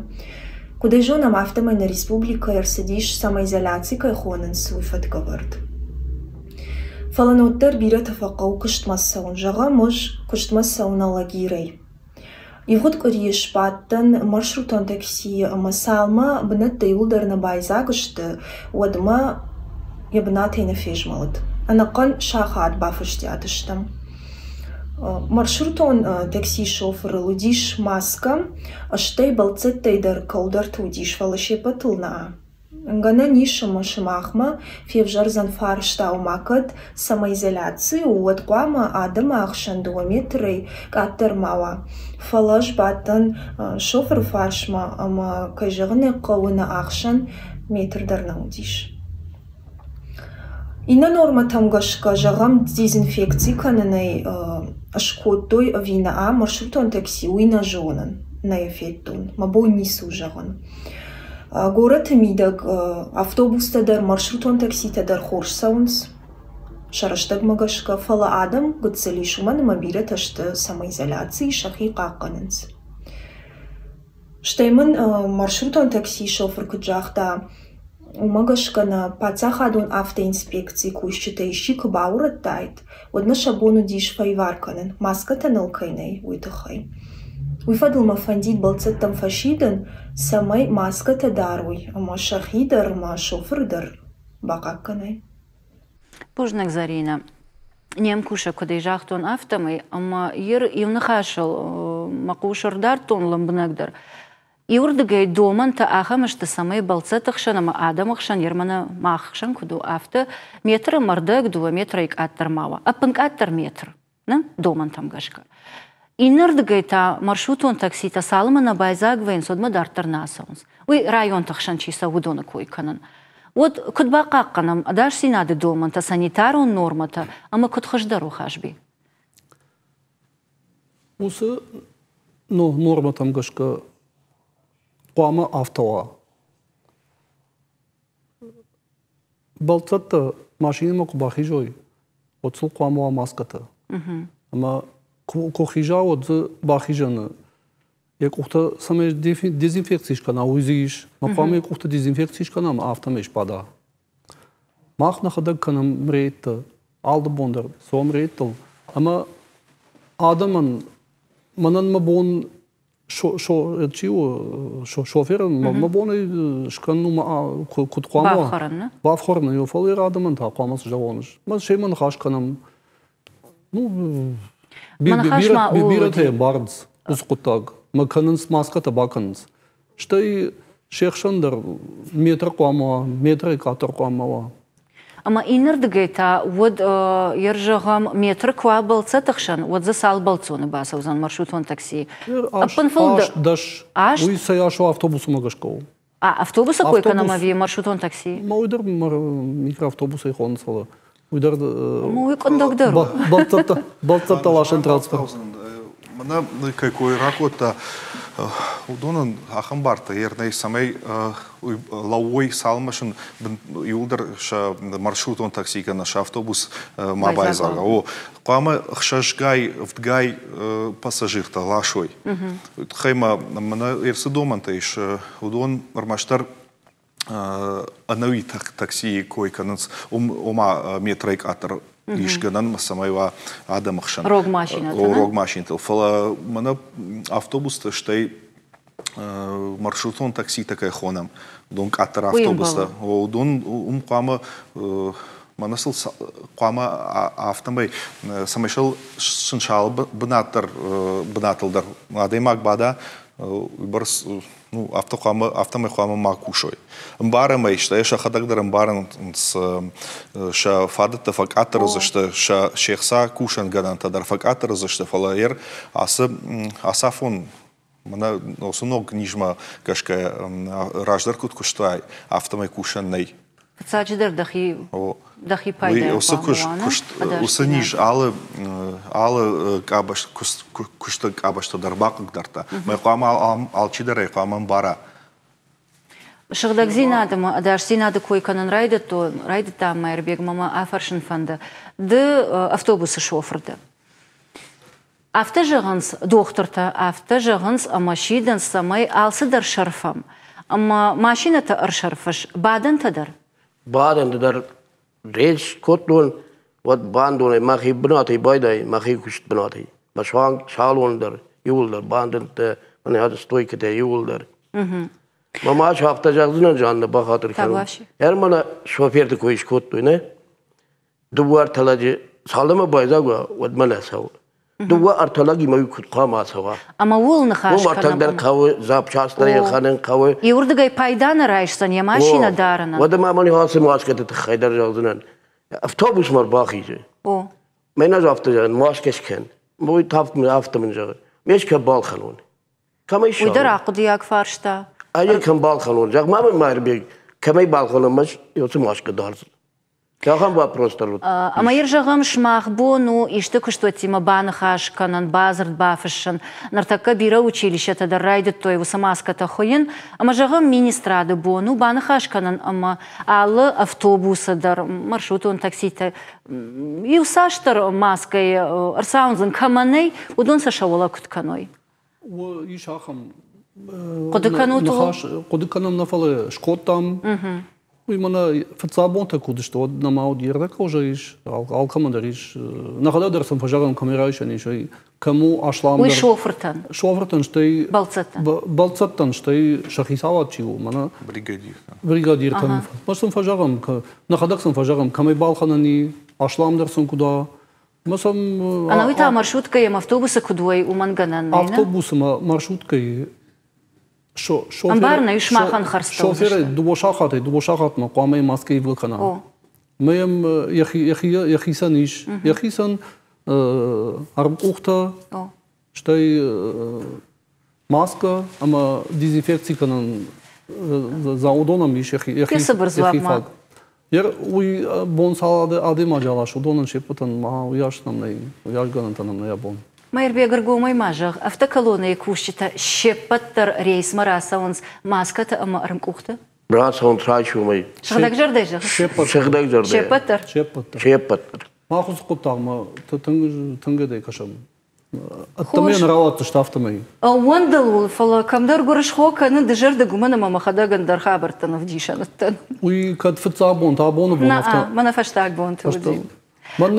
Куыд ӕй зонӕм, афтӕмӕй нӕ республикӕйы ӕрцыдис, самоизоляци кӕй хонынц, уый фӕткӕвӕрд. Фӕлӕ нӕ уӕддӕр бирӕтӕ фӕхъӕуы куыстмӕ цӕуын. Зӕгъӕм, ӕз куыстмӕ цӕуын Алагирӕй. Ивгъуыд къуырийы сбадтӕн маршрутон таксийы ӕмӕ цалмӕ бынӕттӕ иууылдӕр нӕ байдзаг сты, уӕдмӕ йӕ бынатӕй нӕ фезмӕлыд. Ӕнӕхъӕн сахат бафӕстиат стӕм. Маршрутон таксийы шофырыл уыдис маскӕ, стӕй бӕлццӕттӕй дӕр кӕуылдӕрты уыдис, фӕлӕ се ппӕтыл нӕ. Гӕнӕн ис ӕмӕ сымахмӕ февзӕрдзӕн фарста, ома кӕд самоизоляци у, уӕд хъуамӕ адӕмы ӕхсӕн дыууӕ метрӕй къаддӕр ма уа. Фӕлӕ ӕз бадтӕн шофыры фарсмӕ ӕмӕ, кӕй зӕгъын ӕй хъӕуы, нӕ ӕхсӕн метр дӕр нӕ уыдис. Иннӕ нормӕтӕм гӕсгӕ, зӕгъӕм, дезинфекци кӕнынӕй скодтой ӕви нӕ маршрутон такси, уый нӕ зонын, нӕ йӕ федтон, мӕ бон ницы у зӕгъын. Горӕты мидӕг автобустӕ дӕр, маршрутон такситӕ дӕр хорз цӕуынц сӕ рӕстӕгмӕ гӕсгӕ, фӕлӕ адӕм гыццыл ис, уымӕн ӕмӕ бирӕтӕ сты самоизоляцийы, сӕхи хъахъхъӕнынц. Стӕй мын маршрутон таксийы шофыр куыд загъта, уымӕ гӕсгӕ нӕ паддзахадон автоинспекцийы кусджытӕ исчи куы баурӕдтаид, уӕд нӕ сӕ бон уыдис фӕивар кӕнын, маскӕтӕ ныл кӕй нӕй, уый тыххӕй. Уый фӕдыл мӕ фӕндид бӕлццӕттӕм фӕсидын, цӕмӕй маскӕтӕ дарой ӕмӕ сӕхи дӕр ӕмӕ шофыры дӕр бахъахъхъӕной. Бузныг, Заринӕ. Не мкусӕг куыдӕй загътон, афтӕмӕй, ӕмӕ йыр иу ныхасыл мӕ хъус ӕрдардтон лӕмбынӕгдӕр. Иуырдыгӕй домӕнтӕ ахӕм сты, цӕмӕй бӕлццӕтты хсӕн ӕмӕ адӕмы хсӕн Ерманы мах хсӕн куыд у, афтӕ метры мӕрдӕг дыууӕ метрӕй къаддӕр ма уа. Ӕппынкъаддӕр метр, нӕ домӕнтӕм гӕсгӕ. Иннӕрдыгӕй та маршрутон такситӕ цалынмӕ нӕ байдзаг вӕййынц, уӕдмӕ дарддӕр нӕ ацӕуынц. Уый районты хсӕн чи цӕуы, уыдоны кой кӕнын. Уӕд куыд бахъахъхъӕнӕм ӕдасдзинады домӕнтӕ, санитарон нормӕтӕ ӕмӕ куыд хуыздӕр у Хазби? Уыцы нормӕтӕм гӕсгӕ хъуамӕ афтӕ уа. Бӕлццӕттӕ машинӕмӕ куы бахизой, уӕд сыл хъуамӕ уа маскӕтӕ. Ӕмӕ куы хиза, уӕд дзы бахизӕны Йӕ къухтӕ цӕмӕй дезинфекци скӕна, уый дзы ис. Ма хъуамӕ йӕ къухтӕ дезинфекци скӕна ӕмӕ афтӕмӕй сбада. Мах нӕхӕдӕг кӕнӕм рейдтӕ алы бон дӕр цӕуӕм рейдтыл ӕмӕ адӕмӕн мӕнӕн мӕ бон чи у шоферӕн мӕ бон ӕй скӕнын у куыд хъуамӕ Бафхӕрын, нӕ? Бафхӕрын, фӕлӕ адӕмӕн та хъуамӕ цы зӕгъон ӕз. Мӕ семӕ ныхас кӕнӕм. Ну, бирӕтӕ ӕмбарынц уыцы хъуыддаг. Мӕ кӕнынц маскӕтӕ бакӕнынц. Стӕй се хсӕн дӕр метр хъуамӕ уа, метрӕй къаддӕр хъуамӕ уа. Ӕмӕ иннӕрдыгӕй та уӕд, ер зӕгъӕм, метр куы уа бӕлццӕтты хсӕн, уӕд дзы цал бӕлццоны бацӕудзӕн маршрутон таксийы? Ӕппынфылдӕр. 8, 10. Уый цӕй ас у автобусмӕ гӕсгӕ у. А автобусы кой кӕнӕм ӕви маршрутон такси? Ма уый дӕр микроавтобусӕй хонынц, фӕлӕ уый дӕр уый къуындӕгдӕр у. Бӕлццӕттӕ ласӕн транспорт. Мӕнӕ кӕй кой ракодта, уыдонӕн ахӕм бартӕ ер нӕй, цӕмӕй лӕууой, цалынмӕ сын иууылдӕр сӕ маршрутон такси кӕнӕ сӕ автобус ма байдзаг. О, хъуамӕ ӕхсӕзгай, ӕвдгай пассажиртӕ ласой. Уый тыххӕй ма мӕнӕ цы домӕнтӕ ис, уыдон ӕрмӕстдӕр ӕнӕуи таксийы кой кӕнынц, ома метрӕй къаддӕр ис гӕнӕн, цӕмӕй уа адӕмы хсӕн. Рог машинӕтыл. Рог машинӕтыл. Фӕлӕ мӕнӕ автобусты стӕй маршрутон такситӕ кӕй хонӕм, уыдон къаддӕр автобустӕ. Уыдон уым хъуамӕ мӕнӕ сыл хъуамӕ афтӕмӕй, цӕмӕй сыл сын сӕ бынат дӕр бынатыл дӕр адӕймаг бада, уыйбӕрц ну, афтӕ хъуамӕ, афтӕмӕй хъуамӕ ма кусой. Ӕмбарӕм ӕй, стӕй сӕхӕдӕг дӕр ӕмбарынц, сӕ фадӕттӕ фӕкъаддӕр уыдзысты, сӕ се хца кусӕн гӕнӕнтӕ дӕр фӕкъаддӕр уыдзысты, фӕлӕ ер ацы ацафон мӕнӕ уыцы ног низмӕ гӕсгӕ раздӕр куыд куыстай, афтӕмӕй кусӕн нӕй. Фыццаджыдӕр дӕхи дӕхи пайдайӕн уыцы куыст, уыцы низ алы алы къабӕзты куысты къабӕзты дӕр бахъыгдардта. Мӕ хъуамӕ алчидӕр ӕй хъуамӕ ӕмбара. Сыгъдӕгдзинады ӕмӕ ӕдасдзинады кой кӕнын райдыдтон, райдыдтам Майырбегмӕ мӕ афӕрсын фӕнды. Ды автобусы шофыр дӕ. Афтӕ зӕгъынц дохтыртӕ, афтӕ зӕгъынц ӕмӕ сидынц, цӕмӕй алцыдӕр сӕрфӕм. Ӕмӕ машинӕтӕ ӕрсӕрфыс, бадӕнтӕ дӕр? Бадӕнтӕ дӕр рейс кодтон, уӕд бандонӕй мӕхи бынатӕй байдай, мӕхи куыст бынатӕй. Мӕ суанг салон дӕр, иууылдӕр бандӕнттӕ, мӕнӕ стойкӕтӕ иууылдӕр. Мӕ ма афтӕ зӕгъдзынӕн, Жаннӕ, бахатыр кӕнын. Ӕрмӕнӕ шоферты кой скодтой, нӕ? Дыууӕ ӕртӕ лӕджы цалынмӕ байдзаг уа, уӕдмӕ нӕ цӕуы. Дыууӕ ӕртӕ лӕгимӕ уый куыд хъуамӕ ацӕуа? Ӕмӕ ууыл ныхас Уым ӕртӕг дӕр хъӕуы, запчасть дӕр ӕлхӕнын хъӕуы. Иуырдыгӕй пайда нӕ райсдзӕн йӕ машинӕ дарынӕн. Уӕдӕ ма мӕн ацы маскӕты тыххӕй дӕр зӕгъдзынӕн. Автобусмӕ ӕрбахизы. О. Мӕнӕ ӕз афтӕ зӕгъын, маскӕ скӕн. Уый афтӕ мын зӕгъы. Ме скӕ балхӕнон. Кӕмӕй Уый дӕр ахъуыдыйаг фарста. Ӕй кӕм балхӕнон? Зӕгъ ма мын, Майырбег, кӕмӕй балхӕнон, мӕ уыцы маскӕ дардзӕн. Ахӕм вопрос дӕр уыд. Ӕмӕ йын зӕгъӕм, сымах бон у исты куыстуӕттимӕ баныхас кӕнын, бадзырд бафыссын. Ныртӕккӕ бирӕ училищӕтӕ дӕр райдыдтой уыцы маскӕтӕ хуыйын. Ӕмӕ зӕгъӕм, министрады бон у баныхас кӕнын ӕмӕ алы автобусы дӕр, маршрутон такситӕ иу цасдӕр маскӕйы ӕрцауындзын кӕмӕ нӕй, уыдон сӕ сӕ уӕлӕ куыд кӕной. Ис ахӕм Хъуыды кӕнут ныхас, хъуыды кӕнӕм нӕ, фӕлӕ скодтам. Уый мӕнӕ фыццаг бонтӕ куы уыдысты, уӕд нӕма уыд ӕрдӕгкъоза ис, алкӕмӕн дӕр ис. Нӕхӕдӕг дӕр сын фӕзӕгъӕм, кӕм райсӕн ис, уый кӕм у асламдӕр. Уый шофыртӕн. Шофыртӕн, стӕй бӕлццӕттӕн. Бӕлццӕттӕн, стӕй сӕ хицауад чи у, мӕнӕ бригадиртӕн. Бригадиртӕн. Мӕ сын фӕзӕгъӕм, нӕхӕдӕг сын фӕзӕгъӕм, кӕмӕй балхӕнӕн и, асламдӕр сын куыд уа. Мӕ сӕм Ӕнӕуи та маршруткӕйы ӕмӕ автобусы куыд уой, уымӕн гӕнӕн нӕй, нӕ? Автобусы ӕмӕ маршруткӕйы Ӕмбарын ӕй, сымахӕн хӕрдзтӕ Шоферӕй дыууӕ сахатӕй дыууӕ сахатмӕ хъуамӕ маскӕ ивгӕ кӕна. Мӕ йӕм йӕхицӕн ис. Йӕхицӕн ӕрмкъухтӕ, стӕй маскӕ ӕмӕ дезинфекци кӕнӕн уыдонӕн ис йӕхи фаг. Уый бон цал адӕймаджы алас, уыдонӕн се ппӕтӕн ма уыйас нӕм нӕй, уыйас гӕнӕнтӕ нӕм нӕй абон. Майырбег, ӕргомӕй ма зӕгъ, автоколоннӕйы кусджытӕ се ппӕт дӕр рейсмӕ рацӕуынц маскӕты ӕмӕ ӕрмкъухты? Рацӕуынц райсомӕй. Сыгъдӕгзӕрдӕ зӕгъыс? Сыгъдӕгзӕрдӕ. Се ппӕт дӕр? Се ппӕт дӕр. Се ппӕт дӕр. Мах уыцы хъуыддагмӕ тынг тынг ӕдӕй кӕсӕм. Ӕддӕмӕ нӕ рауадздзысты афтӕмӕй. Ӕууӕндыл ыл, фӕлӕ кӕмдӕр гуырысхо кӕнын дызӕрдыг, уымӕн ӕмӕ мӕхӕдӕг ӕндӕр хабӕрттӕн ӕвдисӕн уыдтӕн. Уый кӕд фыццаг бонты, абоны бон афтӕ. Мӕнӕ фӕстаг бонты уыди. Мӕн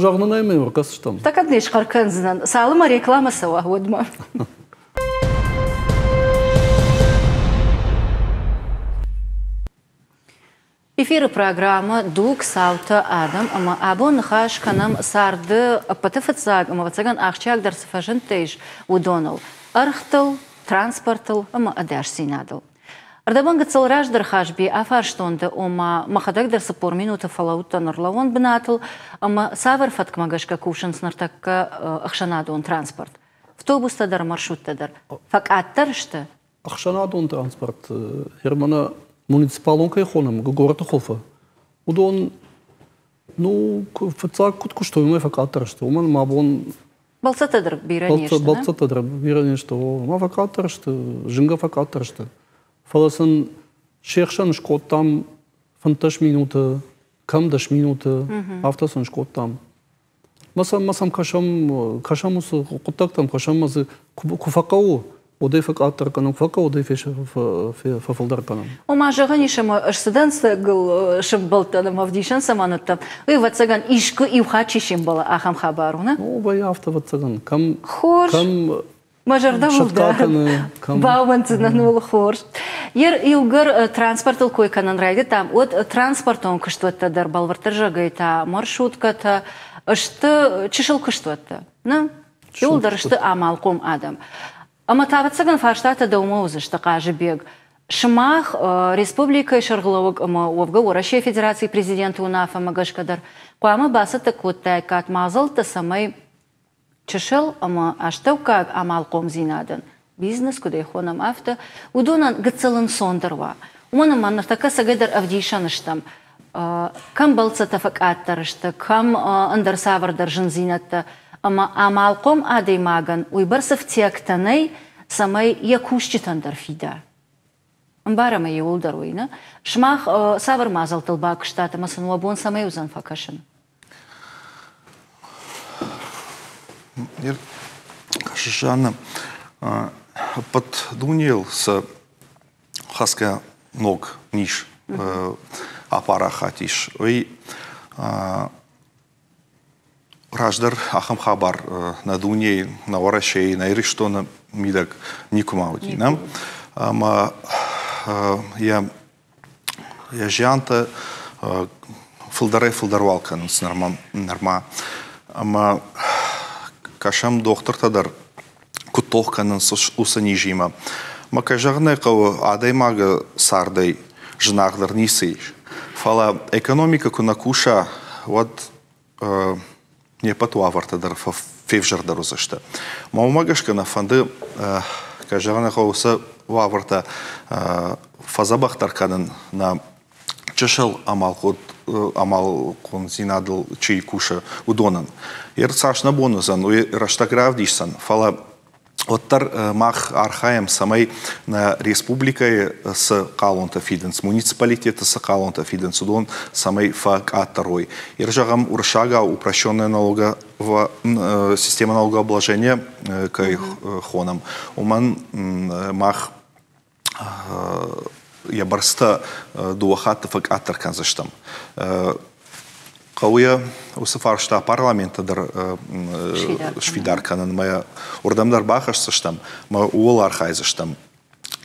зӕгънынӕй ме ркӕсдзыстӕм. Та кӕд не схъӕр кӕндзынӕн, цалынмӕ рекламӕ цӕуа, уӕдмӕ. Эфиры программӕ Дуг, цаутӕ, адӕм ӕмӕ абон ныхас кӕнӕм царды ӕппӕты фыццаг ӕмӕ, ӕвӕццӕгӕн, ахсджиагдӕр цы фӕзындтӕ ис, уыдоныл, ӕргътыл, транспортыл ӕмӕ ӕдасдзинадыл. Ӕрдӕбон гыццыл раздӕр Хазби афарстон дӕ, ома мӕхӕдӕг дӕр 40 минуты фӕлӕудтӕн ӕрлӕууӕн бынатыл ӕмӕ цавӕр фӕткмӕ гӕсгӕ кусынц ныртӕккӕ ӕхсӕнадон транспорт. Автобустӕ дӕр, маршруттӕ дӕр фӕкъаддӕр сты? Ӕхсӕнадон транспорт Германы муниципалон кӕй хонӕм, горӕты хуылфы, уыдон ну, фыццаг куыд куыстой, уымӕй фӕкъаддӕр сты. Уымӕн мӕ бон Бӕлццӕттӕ дӕр бирӕ не сты. Бӕлццӕттӕ дӕр бирӕ не сты. Ма фӕкъаддӕр сты, зынгӕ фӕкъаддӕр сты. Фӕлӕ сын се хсӕн скодтам 15 минуты, кӕм 10 минуты, афтӕ сын скодтам. Мӕ сӕм кӕсӕм, кӕсӕм уыцы хъуыддӕгтӕм, кӕсӕм ӕмӕ дзы куы фӕхъӕуы, уӕд ӕй фӕкъаддӕр кӕнӕм, куы фӕхъӕуы, уӕд ӕй фӕфылдӕр кӕнӕм. Ома, зӕгъӕн ис, ӕмӕ ӕз цы дӕнцӕгыл сӕмбӕлдтӕн ӕмӕ ӕвдисӕн цӕмӕн уыдтӕн, уый, ӕвӕццӕгӕн, искуы иу хатт чи сӕмбӕлы, ахӕм хабар у, нӕ? Ну, вӕййы афтӕ, ӕвӕццӕгӕн. Кӕм, Хорз. кӕм Мӕ зӕрдӕ мыл дӕр баууӕнддзынӕн ууыл хорз. Ер иугӕр транспортыл кой кӕнын райдыдтам, уӕд транспортон куыстуӕттӕ дӕр, бӕлвырддӕр зӕгъгӕй та маршруткӕтӕ сты чысыл куыстуӕттӕ. Нӕ? Иуылдӕр сты амалхъом адӕм. Ӕмӕ та, ӕвӕццӕгӕн, фарстатӕ дӕумӕ уыдзысты, Хъазыбег. Сымах республикӕйы сӕргълӕууӕг ӕмӕ уӕвгӕ Уӕрӕсейы Федерацийы президенты уынаффӕмӕ гӕсгӕ дӕр хъуамӕ бацӕттӕ кодтаиккат мадзӕлттӕ, цӕмӕй чысыл ӕмӕ астӕуккаг амалхъомдзинадӕн, бизнес куыд ӕй хонӕм, афтӕ, уыдонӕн гыццыл ӕнцондӕр уа. Уымӕн ӕмӕ ныртӕккӕ цӕгӕйдӕр ӕвдисӕн стӕм, кӕм бӕлццӕттӕ фӕкъаддӕр сты, кӕм ӕндӕр цавӕрдӕр зындзинӕдтӕ, ӕмӕ амалхъом адӕймагӕн уыйбӕрц ӕфтиӕгтӕ нӕй, цӕмӕй йӕ кусджытӕн дӕр фида. Ӕмбарӕм ӕй иууылдӕр уый, нӕ? Сымах цавӕр мадзӕлттыл бакуыстат ӕмӕ сын уӕ бон цӕмӕй уыдзӕн фӕкӕсын? Жанна, ӕппӕт дунейыл цы хӕцгӕ ног низ апарахат ис, уый раздӕр ахӕм хабар нӕ дунейы, нӕ Уӕрӕсейы, нӕ Ирыстоны мидӕг никуыма уыди. Нӕ? Ӕмӕ йӕ Йӕ зиантӕ фылдӕрӕй-фылдӕр уал кӕнынц нырма. Ӕмӕ кӕсӕм, дохтыртӕ дӕр куыд тох кӕнынц уыцы низимӕ. Мӕ кӕй зӕгъын ӕй хъӕуы, адӕймагы цардӕй зынаргъдӕр ницы ис. Фӕлӕ экономикӕ куы нӕ куса, уӕд не ппӕт уавӕртӕ дӕр февзӕрдӕр уыдзысты. Мӕ уымӕ гӕсгӕ нӕ фӕнды, кӕй зӕгъын ӕй хъӕуы, уыцы уавӕртӕ фӕдзӕбӕхдӕр кӕнын нӕ чысыл амалхъомдзинадыл чи кусы, уыдонӕн. Йе цас нӕ бон уыдзӕн, уый рӕстӕг равдисдзӕн, фӕлӕ уӕддӕр мах архайӕм, цӕмӕй нӕ республикӕйы цы хъалонтӕ фидынц, муниципалитеты цы хъалонтӕ фидынц, уыдон цӕмӕй фӕкъаддӕр уой. Ир зӕгъӕм, уырыссагау упрощенная налоговая система налогообложения кӕй хонӕм, уымӕн мах йӕ бӕрцтӕ дыууӕ хатты фӕкъаддӕр кӕндзыстӕм. Хъӕуы йӕ уыцы фарста парламенты дӕр сфидар кӕнын ӕмӕ уырдӕм дӕр бахӕсдзыстӕм ӕмӕ ууыл архайдзыстӕм.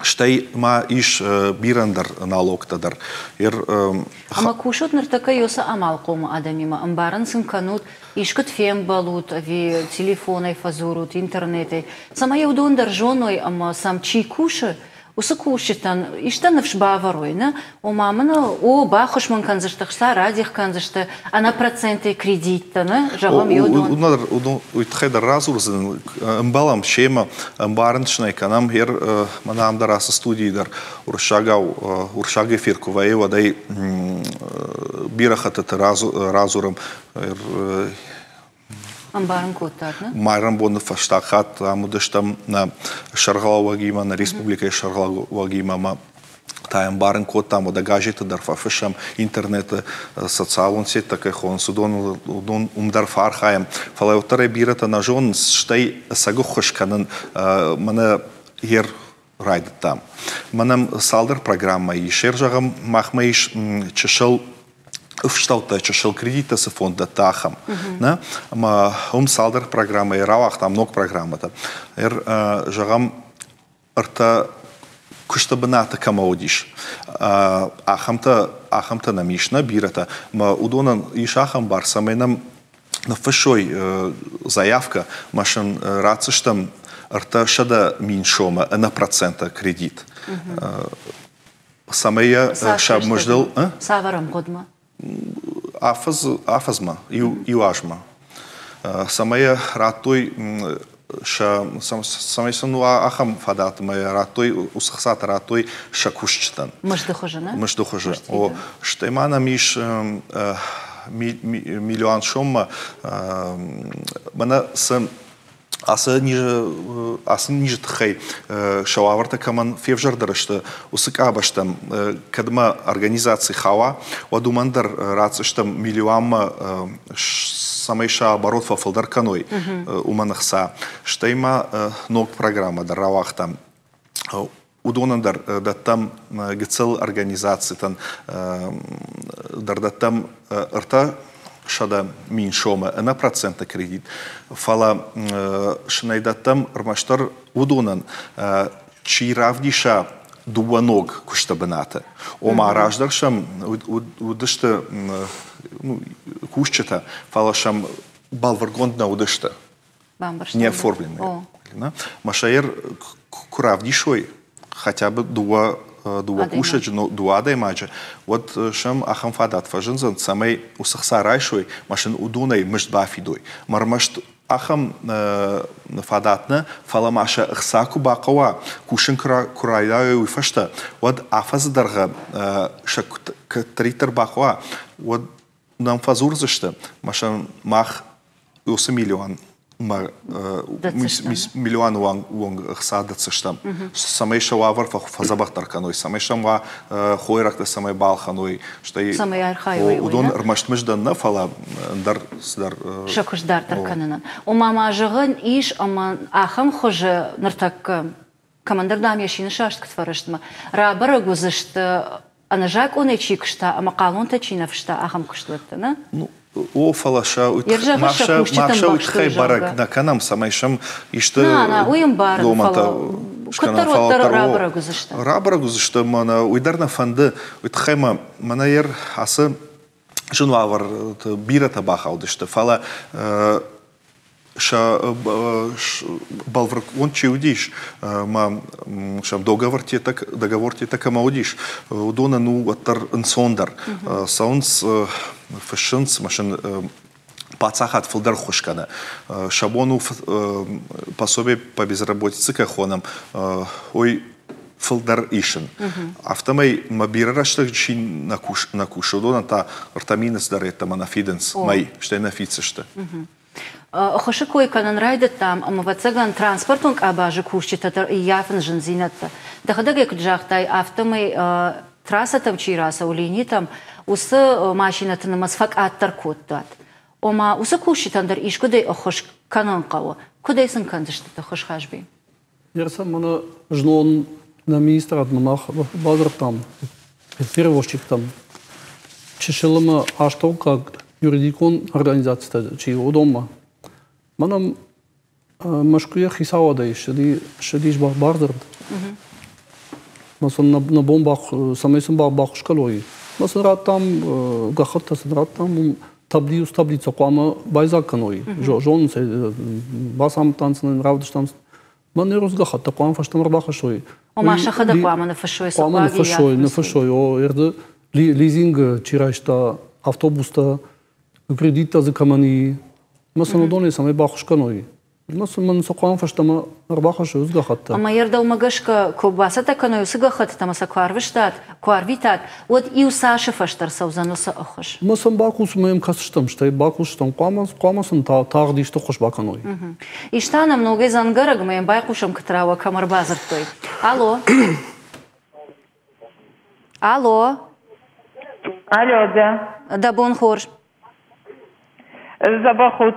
Стӕй ма ис бирӕ ӕндӕр налогтӕ дӕр. Ӕмӕ кусут ныртӕккӕ уыцы амалхъомы адӕмимӕ, ӕмбарын сын кӕнут, искуыд фембӕлут ӕви телефонӕй фӕдзурут, интернетӕй, цӕмӕй уыдон дӕр зоной ӕмӕ сӕм чи кусы, уыцы кусджытӕн исты ныфс бавӕрой, нӕ? Ома мын, о, баххуыс мын кӕндзысты, хца радих кӕндзысты, ӕнӕ процентӕй кредиттӕ, нӕ? Зӕгъӕм, уыдон. Уый тыххӕй дӕр радзурдзынӕн, ӕмбӕлӕм семӕ, ӕмбарын сын ӕй кӕнӕм. Гъер мӕнӕ ам дӕр ацы студийы дӕр уырыссагау, уырыссаг эфир куы вӕййы, уӕд ӕй бирӕ хӕттыты радзурӕм. Ӕмбарын кодтат, нӕ? Майрӕмбоны фӕстаг хатт ам уыдыстӕм нӕ сӕргълӕууӕгимӕ, нӕ республикӕйы сӕргълӕууӕгимӕ ӕмӕ Та ӕмбарын кодтам, уӕдӕ газеты дӕр фӕфыссӕм, интернеты социалон сеттӕ кӕй хонынц, уыдон, уыдон уым дӕр фӕархайӕм. Фӕлӕ уӕддӕр ӕй бирӕтӕ нӕ зонынц, стӕй ӕцӕг ӕххуыс кӕнын мӕнӕ ер райдыдтам. Мӕнӕм цалдӕр программӕ ис. Ер зӕгъӕм, махмӕ ис чысыл ӕфстӕуттӕ, чысыл кредиттӕ цы фонд дӕтты, ахӕм. Нӕ? Ӕмӕ уым цалдӕр программӕйы рауагътам, ног программӕтӕ. Ер, зӕгъӕм, ӕртӕ куысты бынаты кӕмӕ уыдис, ахӕмтӕ, ахӕмтӕ нӕм ис, нӕ бирӕтӕ. Ӕмӕ уыдонӕн ис ахӕм бар, цӕмӕй нӕм ныффыссой заявкӕ, ӕмӕ сын ратдзыстӕм 300 000 сомы ӕнӕ процента кредит. Цӕмӕй йӕ сӕ мыздыл... Цавӕр ӕмгъуыдмӕ? Афӕдз, афӕдзмӕ, иу, иу азмӕ. Цӕмӕй йӕ радтой сӕ, цӕмӕй сын уа ахӕм фадат, ӕмӕ йӕ радтой, уыцы хцатӕ радтой сӕ кусджытӕн. Мызды хуызы, нӕ? Мызды хуызы. О, стӕй ма нӕм ис миллион соммӕ, мӕнӕ цы ацы низы, ацы низы тыххӕй сӕ уавӕртӕ кӕмӕн февзӕрдӕр сты, уыцы къабӕзтӕм кӕд ма организаци хауа, уӕд уымӕн дӕр ратдзыстӕм миллионмӕ, цӕмӕй сӕ оборот фӕфылдӕр кӕной, уымӕн ӕхца. Стӕй ма ног программӕ дӕр рауагътам. Уыдонӕн дӕр дӕттӕм гыццыл организацитӕн дӕр дӕттӕм 300 000 сомы ӕнӕ проценты кредит, фӕлӕ сын ӕй дӕттӕм ӕрмӕстдӕр уыдонӕн, чи равдиса дыууӕ ног куысты бынаты. Ома раздӕр сӕм уыдысты кусджытӕ, фӕлӕ сӕм бӕлвырдгонд нӕ уыдысты. Не оформленные. Машаер куы равдисой хотя бы дыууӕ дыууӕ кусӕджы, дыууӕ адӕймаджы, уӕд сӕм ахӕм фадат фӕзындзӕн, цӕмӕй уыцы хца райсой, ӕмӕ сын уыдонӕй мызд бафидой. Ӕмӕ ӕрмӕст ахӕм фадат нӕ, фӕлӕ ма сӕ ӕхца куы бахъӕуа, кусын куы райдайой уый фӕстӕ, уӕд афӕдзы дӕргъы сӕ кӕддӕриддӕр бахъӕуа, уӕд нӕм фӕдзурдзысты, ӕмӕ сӕм мах уыцы миллион миллион онг ӕхца дӕтдзыстӕм, цӕмӕй сӕ уавӕр фӕдзӕбӕхдӕр кӕной, цӕмӕй сӕм уа хойрӕгтӕ, цӕмӕй балхӕной, стӕй цӕмӕй архайой, уыдон ӕрмӕст мыздӕн нӕ, фӕлӕ ӕндӕр цыдӕр сӕ куыст дарддӕр кӕнынӕн. Ома ма зӕгъӕн ис, ӕмӕ ахӕм хуызы ныртӕккӕ кӕмӕндӕр, дам, йӕ сины саст куыд фӕрӕстмӕ, рабӕрӕг уыдзысты, ӕнӕзакъонӕй чи куыста ӕмӕ хъалонтӕ чи нӕ фыста, ахӕм куыстуӕттӕ, нӕ? Ну, о, фӕлӕ сӕ мах сӕ уый тыххӕй бӕрӕг нӕ кӕнӕм, цӕмӕй сӕм исты уый ӕмбарын, домӕнтӕ куыддӕр уӕддӕр рабӕрӕг уыдзысты. Рабӕрӕг уыдзысты, мӕнӕ уый дӕр нӕ фӕнды. Уый тыххӕй ма мӕнӕ ер ацы зын уавӕрты бирӕтӕ бахаудысты, фӕлӕ сӕ бӕлвырдгонд чи уыдис, ӕмӕ сӕм договортӕ кӕмӕ уыдис, уыдонӕн у уӕддӕр ӕнцондӕр. Цӕуынц, фыссынц, ӕмӕ сын паддзахад фылдӕр ӕххуыс кӕны. Сӕ бон у пособие по безработице кӕй хонӕм, уый фылдӕр исын. Афтӕмӕй мӕ бирӕ рӕстӕг чи нӕ кусы, уыдонӕн та 3 000 дӕр йеддӕмӕ нӕ фидынц мӕй, стӕй нӕ фиддзысты. Ӕххуысы кой кӕнын райдыдтам, ӕмӕ, ӕвӕццӕгӕн, транспортон къабазы кусджытӕ дӕр ӕййафынц зындзинӕдтӕ. Дӕхӕдӕг ӕй куыд загътай, афтӕмӕй трассӕтӕм чи рацӕуы, линитӕм, уыцы машинӕты нымӕц фӕкъаддӕр кодтат. Ома, уыцы кусджытӕн дӕр искуыдӕй ӕххуыс кӕнын хъӕуы. Куыдӕй сын кӕндзыстут ӕххуыс, Хазби? Ерсӕн мӕнӕ знон нӕ министрадмӕ мах бадзырдтам перевозчиктӕм, чысыл ӕмӕ астӕуккаг юридикон организацитӕ чи, уыдонмӕ. Мӕнӕ Мӕскуыйы хицауадӕй ссыдис бардзырд. Мӕ сын нӕ бон цӕмӕй сын баххуыс кӕной. Мӕ сын радтам, гӕххӕттӕ сын радтам, уым таблицӕ хъуамӕ байдзаг кӕной. Зонынц ӕй, бацамыдтам сын, равдыстам сын. Мӕн не гӕххӕттӕ хъуамӕ фӕстӕмӕ ӕрбахӕссой. Ома сӕхӕдӕг хъуамӕ ныффыссой, цы хъуамӕ ныффыссой, ныффыссой. О, ерды лизинг чи райста, автобустӕ, кредиттӕ дзы кӕмӕн и, мӕ сын уыдонӕй цӕмӕй баххуыс кӕной. Мӕ сын мӕн сӕ хъуамӕ фӕстӕмӕ ӕрбахӕссой уыцы гӕххӕттӕ. Ӕмӕ йӕ дӕумӕ гӕсгӕ куы бацӕттӕ кӕной уыцы гӕххӕттытӕ ӕмӕ сӕ куы арвыстат, куы арвитат, уӕд иу цасы фӕстӕ ӕрцӕудзӕн уыцы ӕххуыс? Мӕ сӕм бакусынмӕ йӕм кӕсдзыстӕм, стӕй бакусдзыстӕм, хъуамӕ, хъуамӕ сын тагъд исты ӕххуыс бакӕной. Ис та нӕм ногӕй дзӕнгӕрӕг, ӕмӕ йӕм байхъусӕм, куыд рауа, кӕм ӕрбадзырдтой. Алло. Алло. Алло, да. Дӕ бон хорз. Дзӕбӕх ут.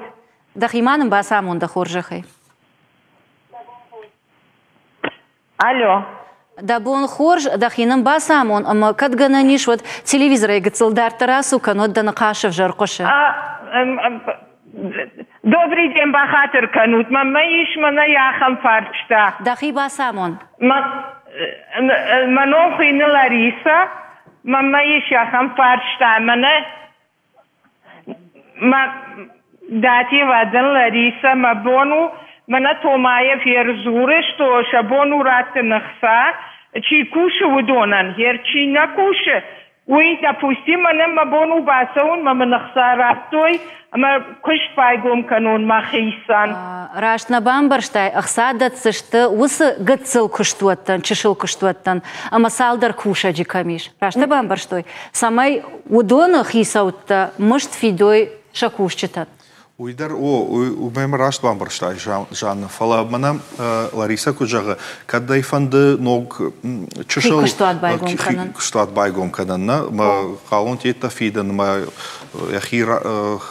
Дӕхи ма нын бацамон дӕ хорзӕхӕй. Алло. Дӕ бон хорз, дӕхи нын бацамон, ӕмӕ кӕд гӕнӕн ис, уӕд телевизорӕй гыццыл дарддӕр ацу, кӕннод дӕ ныхас ӕвзӕр хъуысы. Добрый день, бахатыр кӕнут. Мӕнмӕ ис мӕнӕ ахӕм фарста. Дӕхи бацамон. Мӕ ном хуыйны Лариса. Мӕнмӕ ис ахӕм фарста. Мӕнӕ Мӕ дати вадын Лариса, мӕ бон у, мӕнӕ Томаев ӕрдзуры, что сӕ бон у раттын ӕхца, чи кусы, уыдонӕн. Гъер чи нӕ кусы, уый, допустим, мӕнӕн мӕ бон у бацӕуын, мӕ мын ӕхца радтой ӕмӕ куыст байгом кӕнон мӕхицӕн. Раст нӕ бамбӕрстай, ӕхца дӕтдзысты уыцы гыццыл куыстуӕттӕн, чысыл куыстуӕттӕн ӕмӕ цалдӕр кусӕджы кӕм ис. Раст нӕ бамбӕрстой, цӕмӕй уыдоны хицӕуттӕ мызд фидой сӕ кусджытӕн. Уый дӕр, о, уымӕй мӕ раст бамбӕрстай, Жанна, фӕлӕ мӕнӕ Ларисӕ куыд зӕгъы, кӕд ӕй фӕнды ног чысыл куыстуат байгом кӕнын, куыстуат байгом кӕнын, нӕ, мӕ хъалон теттӕ фидын, мӕ йӕхи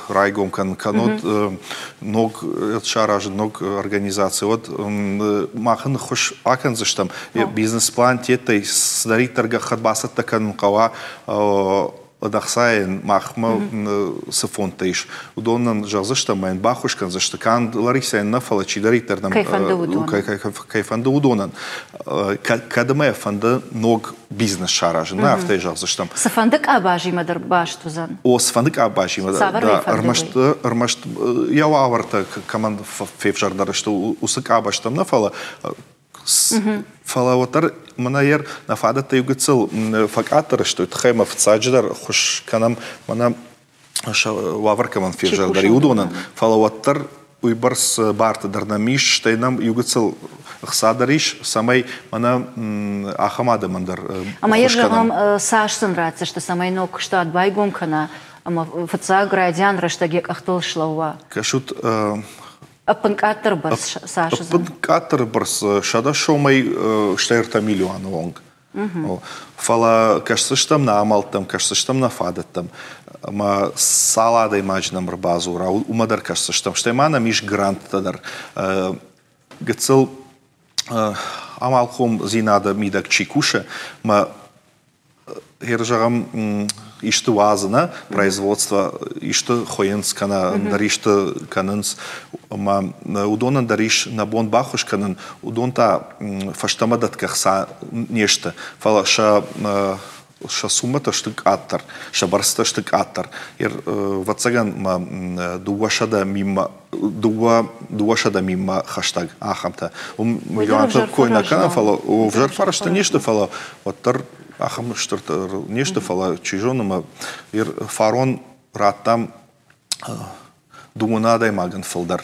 райгом кӕнын, кӕннод ног саразын, ног организаци, уӕд мах ын ӕххуыс бакӕндзыстӕм, бизнес-план теттӕй цыдӕриддӕр гӕххӕтт бацӕттӕ кӕнын хъӕуа, ӕдӕхцайӕн махмӕ цы фондтӕ ис, уыдонӕн зӕгъдзыстӕм ӕмӕ йын баххуыс кӕндзысты канд Ларисӕйӕн нӕ, фӕлӕ чидӕриддӕр нӕм кӕй фӕнды, уыдонӕн. Кӕд ӕмӕ йӕ фӕнды ног бизнес саразын, нӕ афтӕ зӕгъдзыстӕм. Цыфӕнды къабазимӕ дӕр баст уыдзӕн? О, цыфӕнды къабазимӕ дӕр. Ӕрмӕст, ӕрмӕст йӕ уавӕртӕ кӕмӕн февзӕрдӕр сты, уыцы къабӕзтӕм нӕ, фӕлӕ Фӕлӕ уӕддӕр мӕнӕ йер нӕ фадӕттӕ иу гыццыл фӕкъаддӕр сты, тыххӕй ӕмӕ фыццаджыдӕр ӕххуыс кӕнӕм мӕнӕ уавӕр кӕмӕн февзӕрдӕр и, уыдонӕн. Фӕлӕ уӕддӕр уыйбӕрц барты дӕр нӕм ис, стӕй нӕм иу гыццыл ӕхца дӕр ис, цӕмӕй мӕнӕ ахӕм адӕмӕн дӕр Ӕмӕ йӕ зӕгъӕм, цас сын ратдзысты, цӕмӕй ног куыстуат байгом кӕна ӕмӕ фыццаг райдиан рӕстӕг йӕ къӕхтыл слӕууа? Кӕсут, Ӕппынкъаддӕр бӕрц цас уыдзӕн? Ӕппынкъаддӕр бӕрц 100 сомӕй 63 милуаны онг. Фӕлӕ кӕсдзыстӕм нӕ амӕлттӕм, кӕсдзыстӕм нӕ фадӕттӕм. Ӕмӕ цал адӕймаджы нӕм ӕрбадзура, уымӕ дӕр кӕсдзыстӕм. Стӕй ма нӕм ис гранттӕ дӕр. Гыццыл амалхъомдзинады мидӕг чи кусы, мӕ зӕгъӕм, исты уадзы, нӕ производство, исты хуыйынц кӕнӕ ӕндӕр исты кӕнынц, ӕмӕ уыдонӕн дӕр ис нӕ бон баххуыс кӕнын, уыдон та фӕстӕмӕ дӕтгӕ хца не сты, фӕлӕ сӕ сӕ суммӕтӕ сты къаддӕр, сӕ бӕрцтӕ сты къаддӕр. Ӕвӕццӕгӕн ма 200 миммӕ 200 миммӕ хӕстӕг ахӕмтӕ. Уым миллионты кой нӕ кӕнӕм, фӕлӕ ӕвзӕр фӕрӕзтӕ не сты, фӕлӕ уӕддӕр ахӕм стыр не сты, фӕлӕ чи зоны, мӕ фарон радтам дыууын адӕймагӕн фылдӕр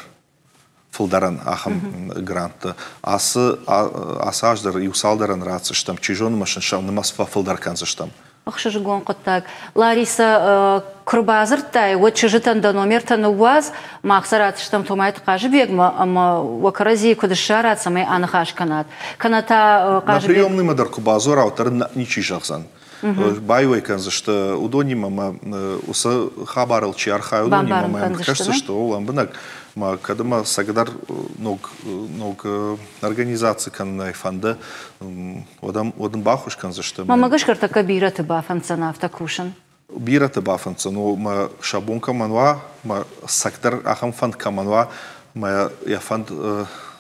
фылдӕрӕн ахӕм гранттӕ. Ацы ацы аз дӕр иу цалдӕрӕн ратдзыстӕм, чи зоны, мӕ сын сӕ нымӕц фӕфылдӕр кӕндзыстӕм. Ӕхсызгон хъуыддаг. Ларисӕ, куы рбадзырдтай, уӕд чызджытӕн дӕ номертӕ ныууадз, мах сӕ ратдзыстӕм Томайты Хъазыбегмӕ ӕмӕ уӕ кӕрӕдзийы куыд ссарат, цӕмӕй аныхас кӕнат. Кӕнӕ та Хъазыбег... На приемныймӕ дӕр куы бадзура, уӕддӕр ничи зӕгъдзӕн. Баиуӕй кӕндзысты уыдонимӕ мӕ уыцы хабарыл чи архайы, уыдонимӕ мӕм кӕсдзысты, о, лӕмбынӕг. Мӕ кӕд ӕмӕ цӕгдӕр ног, ног организаци кӕнын ӕй фӕнды, уӕд ӕм, уӕд ын баххуыс кӕндзысты. Мӕнмӕ гӕсгӕ ӕртӕккӕ бирӕты бафӕнддзӕн афтӕ кусын. Бирӕты бафӕнддзӕн, о, мӕ сӕ бон кӕмӕн уа, мӕ цӕгдӕр ахӕм фӕнд кӕмӕн уа, мӕ йӕ фӕнд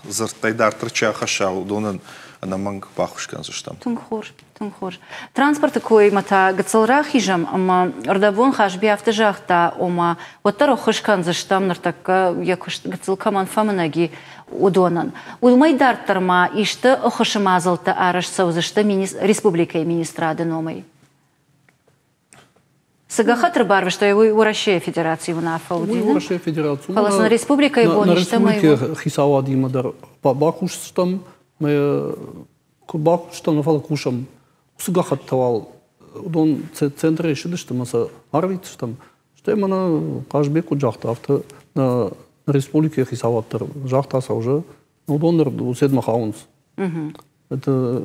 дзырдтӕй дарддӕр чи ахӕсса, уыдонӕн ӕнӕмӕнг баххуыс кӕндзыстӕм. Тынг хорз, тынг хорз. Транспорты коймӕ та гыццыл рахизӕм ӕмӕ ӕрдӕбон Хазби афтӕ загъта, ома уӕддӕр ӕххуыс кӕндзыстӕм, ныртӕккӕ йӕ куыст гыццыл кӕмӕн фӕмынӕг и, уыдонӕн. Уымӕй дарддӕр ма исты ӕххуысы мадзӕлттӕ арӕзт цӕудзысты республикӕйы министрады номӕй. Цы гӕххӕтт ӕрбарвыстой, уый Уӕрӕсейы Федерацийы уынаффӕ уыди. Уый Уӕрӕсейы Федераци. Фӕлӕ сын республикӕйы бон истӕмӕй республикӕйы хицауадимӕ дӕр бакусдзыстӕм, куы бакуыстам, фӕлӕ кусӕм. Уыцы гӕххӕттӕ уал уыдон центрӕй ссыдысты ӕмӕ сӕ арвитдзыстӕм. Стӕй мӕнӕ Хъазбег куыд загъта, афтӕ нӕ республикӕйы хицауад дӕр загъта сӕ уже, уыдон дӕр уыцедмӕ хауынц. Это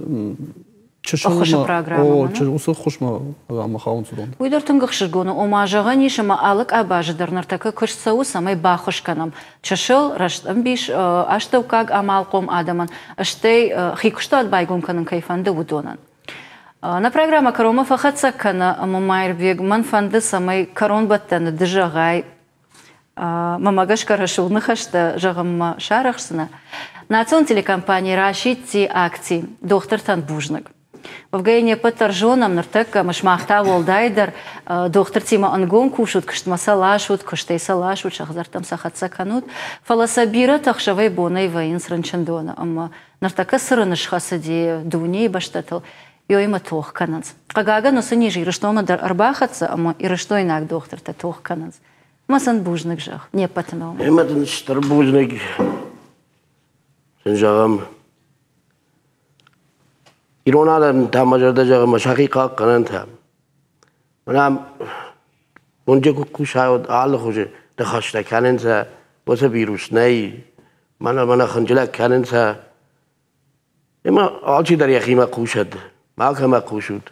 ӕххуысы программӕмӕ. Уыцы ӕххуысмӕ программӕ хауынц уыдон. Уый дӕр тынг ӕхсызгон у. Ома, зӕгъӕн ис, ӕмӕ алы къабазы дӕр ныртӕккӕ куыст цӕуы, цӕмӕй баххуыс кӕнӕм чысыл, рӕстӕмбис астӕуккаг амалхъом адӕмӕн, стӕй хи куыстуат байгом кӕнын кӕй фӕнды, уыдонӕн. Нӕ программӕ кӕронмӕ фӕхӕццӕ кӕны, ӕмӕ Майырбег, мӕн фӕнды, цӕмӕй кӕронбӕттӕны ды зӕгъай Мӕмӕ гӕсгӕ рӕсугъд ныхӕстӕ зӕгъынмӕ сарӕхсдзынӕ. Национ телекомпани расидти акци «Дохтыртӕн бузныг». Уӕвгӕ не ппӕт дӕр зонӕм ныртӕккӕ, ӕмӕ сымах та уӕлдайдӕр дохтыртимӕ ӕнгом кусут, куыстмӕ сӕ ласут, куыстӕй сӕ ласут, сӕ хӕдзӕрттӕм сӕ хӕццӕ кӕнут. Фӕлӕ сӕ бирӕтӕ ӕхсӕвӕй-бонӕй вӕййынц рынчындоны ӕмӕ ныртӕккӕ цы рын схӕцыди дунейы бӕстӕтыл, ёимӕ тох кӕнынц. Хъыгагӕн, уыцы низ Ирыстонмӕ дӕр ӕрбахӕццӕ ӕмӕ ирыстойнаг дохтыртӕ тох кӕнынц. Мӕ сын бузныг зӕгъ, не ппӕты ном. Ӕмӕ дын стыр бузныг сын зӕгъӕм. Ирон адӕм та мӕ зӕрдӕ зӕгъы, мӕ сӕхи хъахъхъӕнӕнтӕ. Мӕнӕ уынджы куы кусай, уӕд алы хуызы ныхӕстӕ кӕнынц, уыцы вирус нӕй, мӕнӕ мӕнӕ хынджылӕг кӕнынц. Ӕмӕ алчидӕр йӕхимӕ хъусӕд, макӕмӕ хъусут.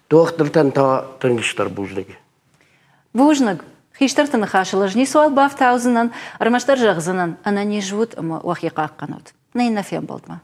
Дохтыртӕн та тынг стыр бузныг. Бузныг. Хистӕрты ныхасыл ӕз ницуал бафтаудзынӕн, ӕрмӕстдӕр зӕгъдзынӕн, ӕнӕниз ут ӕмӕ уӕхи хъахъхъӕнут. Нӕ иннӕ фембӕлдмӕ.